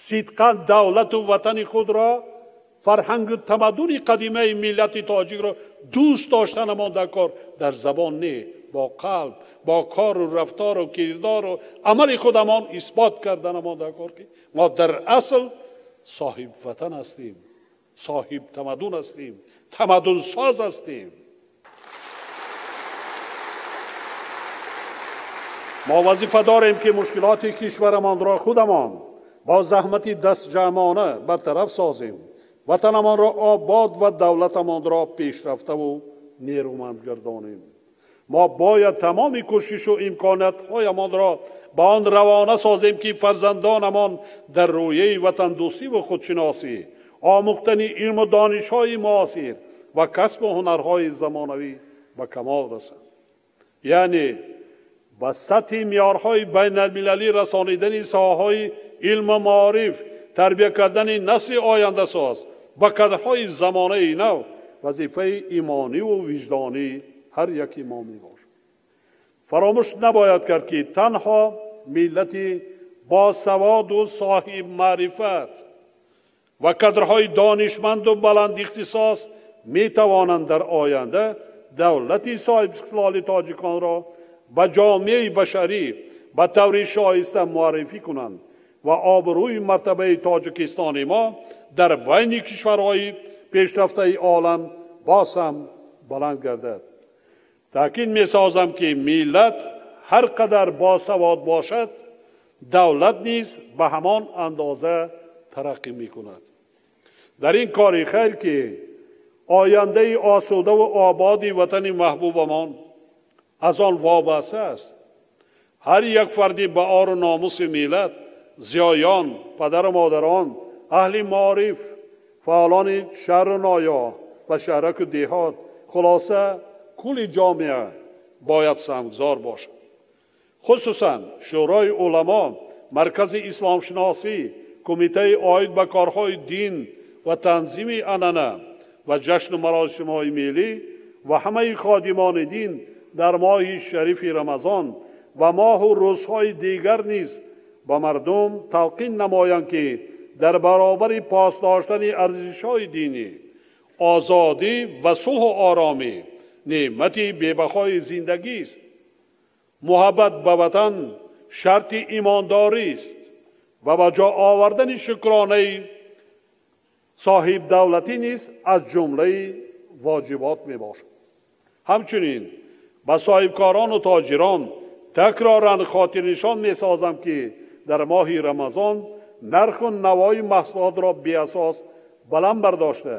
Сидқан давлату ватани худро, фарҳангу тамаддуни қадимаи миллати тоҷикро дӯст доштанамон дар кор. Дар забон не, бо қалб, бо кору рафтору кирдору амали худамон исбот карданамон дар кор, ки мо дар асл соҳиб ватан ҳастем, соҳиб тамаддун ҳастем, тамаддунсоз ҳастем. Мо вазифа дорем, ки мушкилоти кишварамонро худамон бо заҳмати дастҷамъона бартараф созем, ватанамонро обод ва давлатамонро пешрафтаву нерӯманд гардонем. Мо бояд тамоми кӯшишу имкониятҳоямонро ба он равона созем, ки фарзандонамон дар рӯяи ватандӯстиву худшиносӣ, омӯхтани илму донишҳои муосир ва касбу ҳунарҳои замонавӣ ба камол расанд. Яъне ба сатҳи меъёрҳои байналмилалӣ расонидани соҳаҳои илму маориф, тарбия кардани насли ояндасоз ба кадрҳои замонаи нав вазифаи имониву виҷдонии ҳар яки мо мебошад. Фаромӯш набояд кард, ки танҳо миллати босавод ва соҳиб маърифат ва кадрҳои донишманду баланд ихтисос метавонанд дар оянда давлати соҳибистиқлоли тоҷиконро ба ҷомеаи башарӣ ба таври шоиста муаррифӣ кунанд ва обрӯи мартабаи Тоҷикистони мо дар байни кишварҳои пешрафтаи олам боз ҳам баланд гардад. Таъкид месозам, ки миллат ҳар қадар босавод бошад, давлат низ ба ҳамон андоза тараққӣ мекунад. Дар ин кори хайр, ки ояндаи осудаву ободи ватани маҳбубамон аз он вобаста аст, ҳар як фарди ба ору номуси миллат, зиёён, падару модарон, аҳли маориф, фаъолони шаҳру ноё ва шаҳраку деҳот, хулоса кулли ҷомеа бояд саҳмгузор бошад. Хусусан Шӯрои уламо, Маркази исломшиносӣ, Кумитаи оид ба корҳои дин ва танзими анъана ва ҷашну маросимҳои миллӣ ва ҳамаи ходимони дин дар моҳи шарифи Рамазон ва моҳу рӯзҳои дигар низ ба мардум талқин намоянд, ки дар баробари пос доштани арзишҳои динӣ, озодӣ ва сулҳу оромӣ неъмати бебаҳои зиндагист. Муҳаббат ба ватан шарти имондорист ва ба ҷо овардани шукронаи соҳибдавлатӣ низ аз ҷумлаи воҷибот мебошад. Ҳамчунин ба соҳибкорону тоҷирон такроран хотирнишон месозам, ки дар моҳи Рамазон нарху навои маҳсулотро беасос баланд бардошта,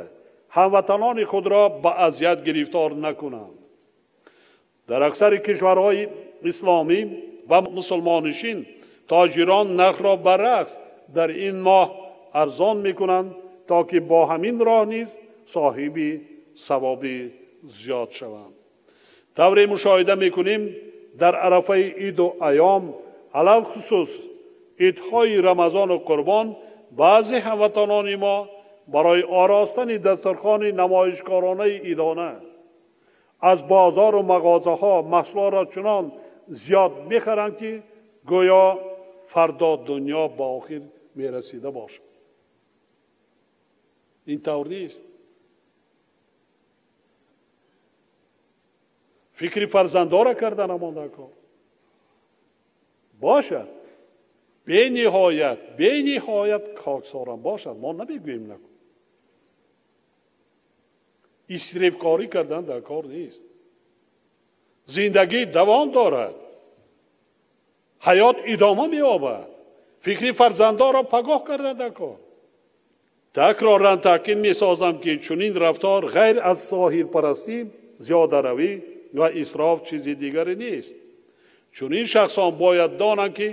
ҳамватанони худро ба азият гирифтор накунанд. Дар аксари кишварҳои исломӣ ва мусулмоннишин тоҷирон нархро баръакс дар ин моҳ арзон мекунанд, то ки бо ҳамин роҳ низ соҳиби савоби зиёд шаванд. Тавре мушоҳида мекунем, дар арафаи иду айём, алалхусус идҳои Рамазону Қурбон, баъзе ҳамватанони мо барои оростани дастархони намоишкоронаи идона аз бозору мағозаҳо маҳсулотро чунон зиёд мехаранд, ки гӯё фардо дунё ба охир мерасида бошад. Ин тавр нест. Фикри фарзандора карда намонда кор бошад, бениҳоят, бениҳоят хоксорам бошад, мо намегӯем накун. Исрифкорӣ кардан дар кор нест. Зиндагӣ давом дорад, ҳаёт идома меёбад. Фикри фарзандонро пагоҳ кардан дар кор. Такроран таъкид месозам, ки чунин рафтор ғайр аз соҳибпарастӣ, зиёдаравӣ ва исроф чизи дигаре нест. Чунин шахсон бояд донанд, ки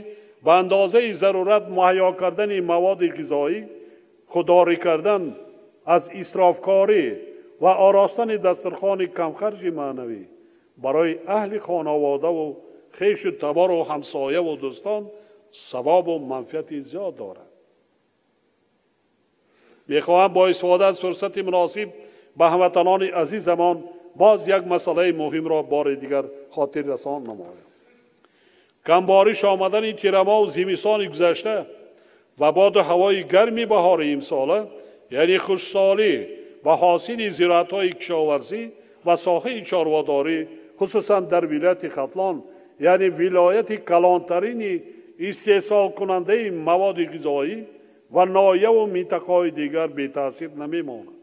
ба андозаи зарурат муҳайё кардани маводи ғизоӣ, худдорӣ кардан аз исрофкорӣ ва оростани дастархони камхарҷи маънавӣ барои аҳли хонаводаву хешу табору ҳамсояву дӯстон савобу манфиати зиёд дорад. Мехоҳам бо истифода аз фурсати муносиб ба ҳамватанони азизамон боз як масъалаи муҳимро бори дигар хотиррасон намоям. Камбориш омадани тирамоҳу зимистони гузашта ва боду ҳавои гарми баҳори имсола, яъне хушсолӣ ва ҳосили зироатҳои кишоварзӣ ва соҳаи чорводорӣ, хусусан дар вилояти Хатлон, яъне вилояти калонтарини истеҳсолкунандаи маводи ғизоӣ ва ноҳияву минтақаҳои дигар бетаъсир намемонад.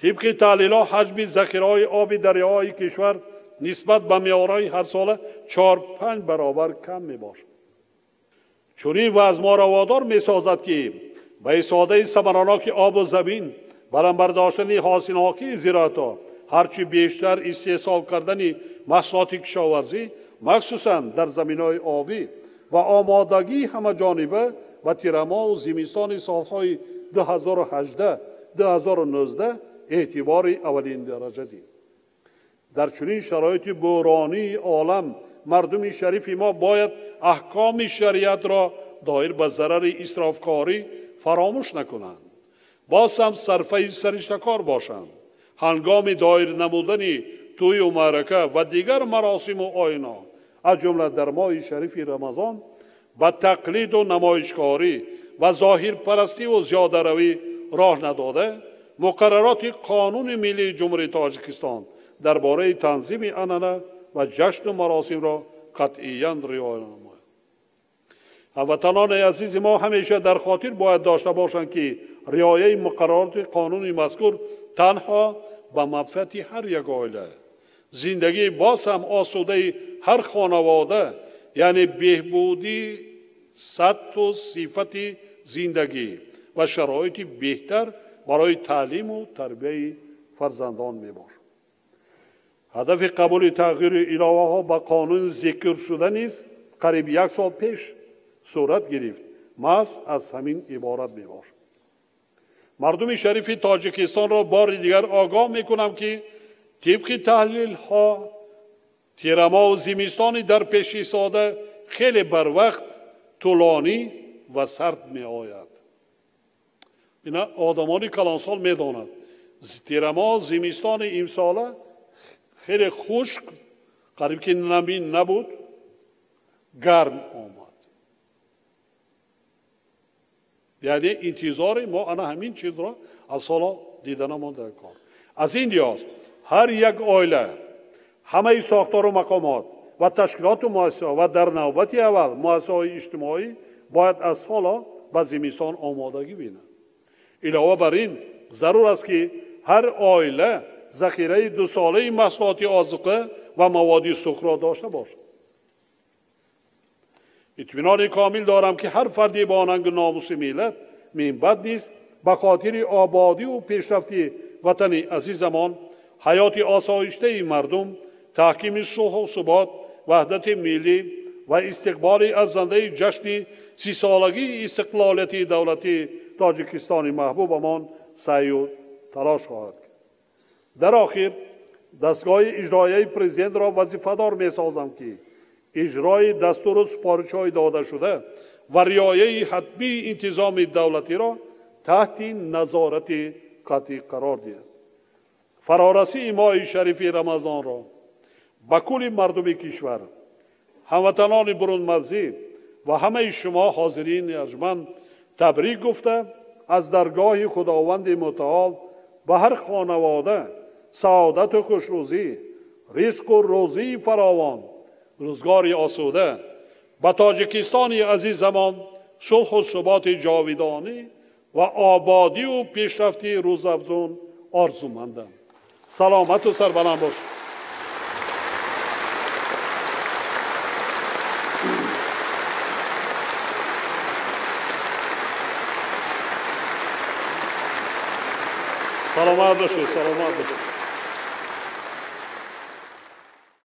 Тибқи таҳлилҳо, ҳаҷми захираҳои оби дарёҳои кишвар нисбат ба меъёрҳои ҳарсола 4-5 баробар кам мебошад. Чунин вазъ моро водор месозад, ки ба истифодаи самараноки обу замин, баланд бардоштани ҳосилнокии зироатҳо, ҳарчи бештар истеҳсол кардани маҳсулоти кишоварзӣ, махсусан дар заминҳои обӣ ва омодагии ҳамаҷониба ба тирамоҳу зимистони солҳои 2018-2019 эътибори аввалин дараҷа дид. Дар чунин шароити буҳронии олам мардуми шарифи мо бояд аҳкоми шариатро доир ба зарари исрофкорӣ фаромӯш накунанд, боз ҳам сарфаи сариштакор бошанд. Ҳангоми доир намудани тӯю маърака ва дигар маросиму оинҳо, аз ҷумла дар моҳи шарифи Рамазон, Ба тақлиду намоишкорӣ ва зоҳирпарастиву зиёдаравӣ роҳ надода, муқаррароти қонуни миллии Ҷумҳурии Тоҷикистон дар бораи танзими анъана ва ҷашну маросимро қатъиян риоя намояд. Ҳамватанони азизи мо ҳамеша дар хотир бояд дошта бошанд, ки риояи муқаррароти қонуни мазкур танҳо ба манфиати ҳар як оила, зиндагии боз ҳам осудаи ҳар хонавода, яъне беҳбудии сатҳу сифати зиндагӣ ва шароити беҳтар барои таълиму тарбияи фарзандон мебошад. Ҳадафи қабули тағйиру иловаҳо ба қонуни зикршуда низ қариб як сол пеш сурат гирифт, маҳз аз ҳамин иборат мебошад. Мардуми шарифи Тоҷикистонро бори дигар огоҳ мекунам, ки тибқи таҳлилҳо тирамоҳу зимистони дар пеш истода хеле барвақт, тӯлонӣ ва сард меояд. Ина одамони калонсол медонанд. Тирамоҳ зимистони имсола хеле хушк, қариб ки намӣ набуд, гарм омад. Яъне интизори мо ана ҳамин чизро аз ҳоло диданамон дар кор. Аз ин лиҳоз ҳар як оила, ҳамаи сохтору мақомот ва ташкилоту муассисаҳо ва дар навбати аввал муассисаҳои иҷтимоӣ бояд аз ҳоло ба зимистон омодагӣ бинанд. Илова бар ин зарур аст, ки ҳар оила захираи дусолаи маҳсулоти озуқа ва маводи сӯхтро дошта бошад. Итминони комил дорам, ки ҳар фарди бо нангу номуси миллат минбаъд низ ба хотири ободиву пешрафти ватани азизамон, ҳаёти осоиштаи мардум, таҳкими сулҳу субот, ваҳдати миллӣ ва истиқболи арзандаи ҷашни 30-солагии истиқлолияти давлатии Тоҷикистони маҳбубамон саъю талош хоҳад кард. Дар охир дастгоҳи иҷроияи президентро вазифадор месозам, ки иҷрои дастуру супоришҳои додашуда ва риояи ҳатмии интизоми давлатиро таҳти назорати қатъӣ қарор диҳад. Фарорасии моҳи шарифи Рамазонро ба кулли мардуми кишвар, ҳамватанони бурунмарзӣ ва ҳамаи шумо ҳозирини арҷманд табрик гуфта, аз даргоҳи Худованди мутаол ба ҳар хонавода саодату хушрӯзӣ, ризқу рӯзии фаровон, рӯзгори осуда, ба Тоҷикистони азизамон сулҳу суботи ҷовидонӣ ва ободиву пешрафти рӯзафзун орзумандам. Саломату сарбаланд бошед. Саломат бошед, саломат бошед.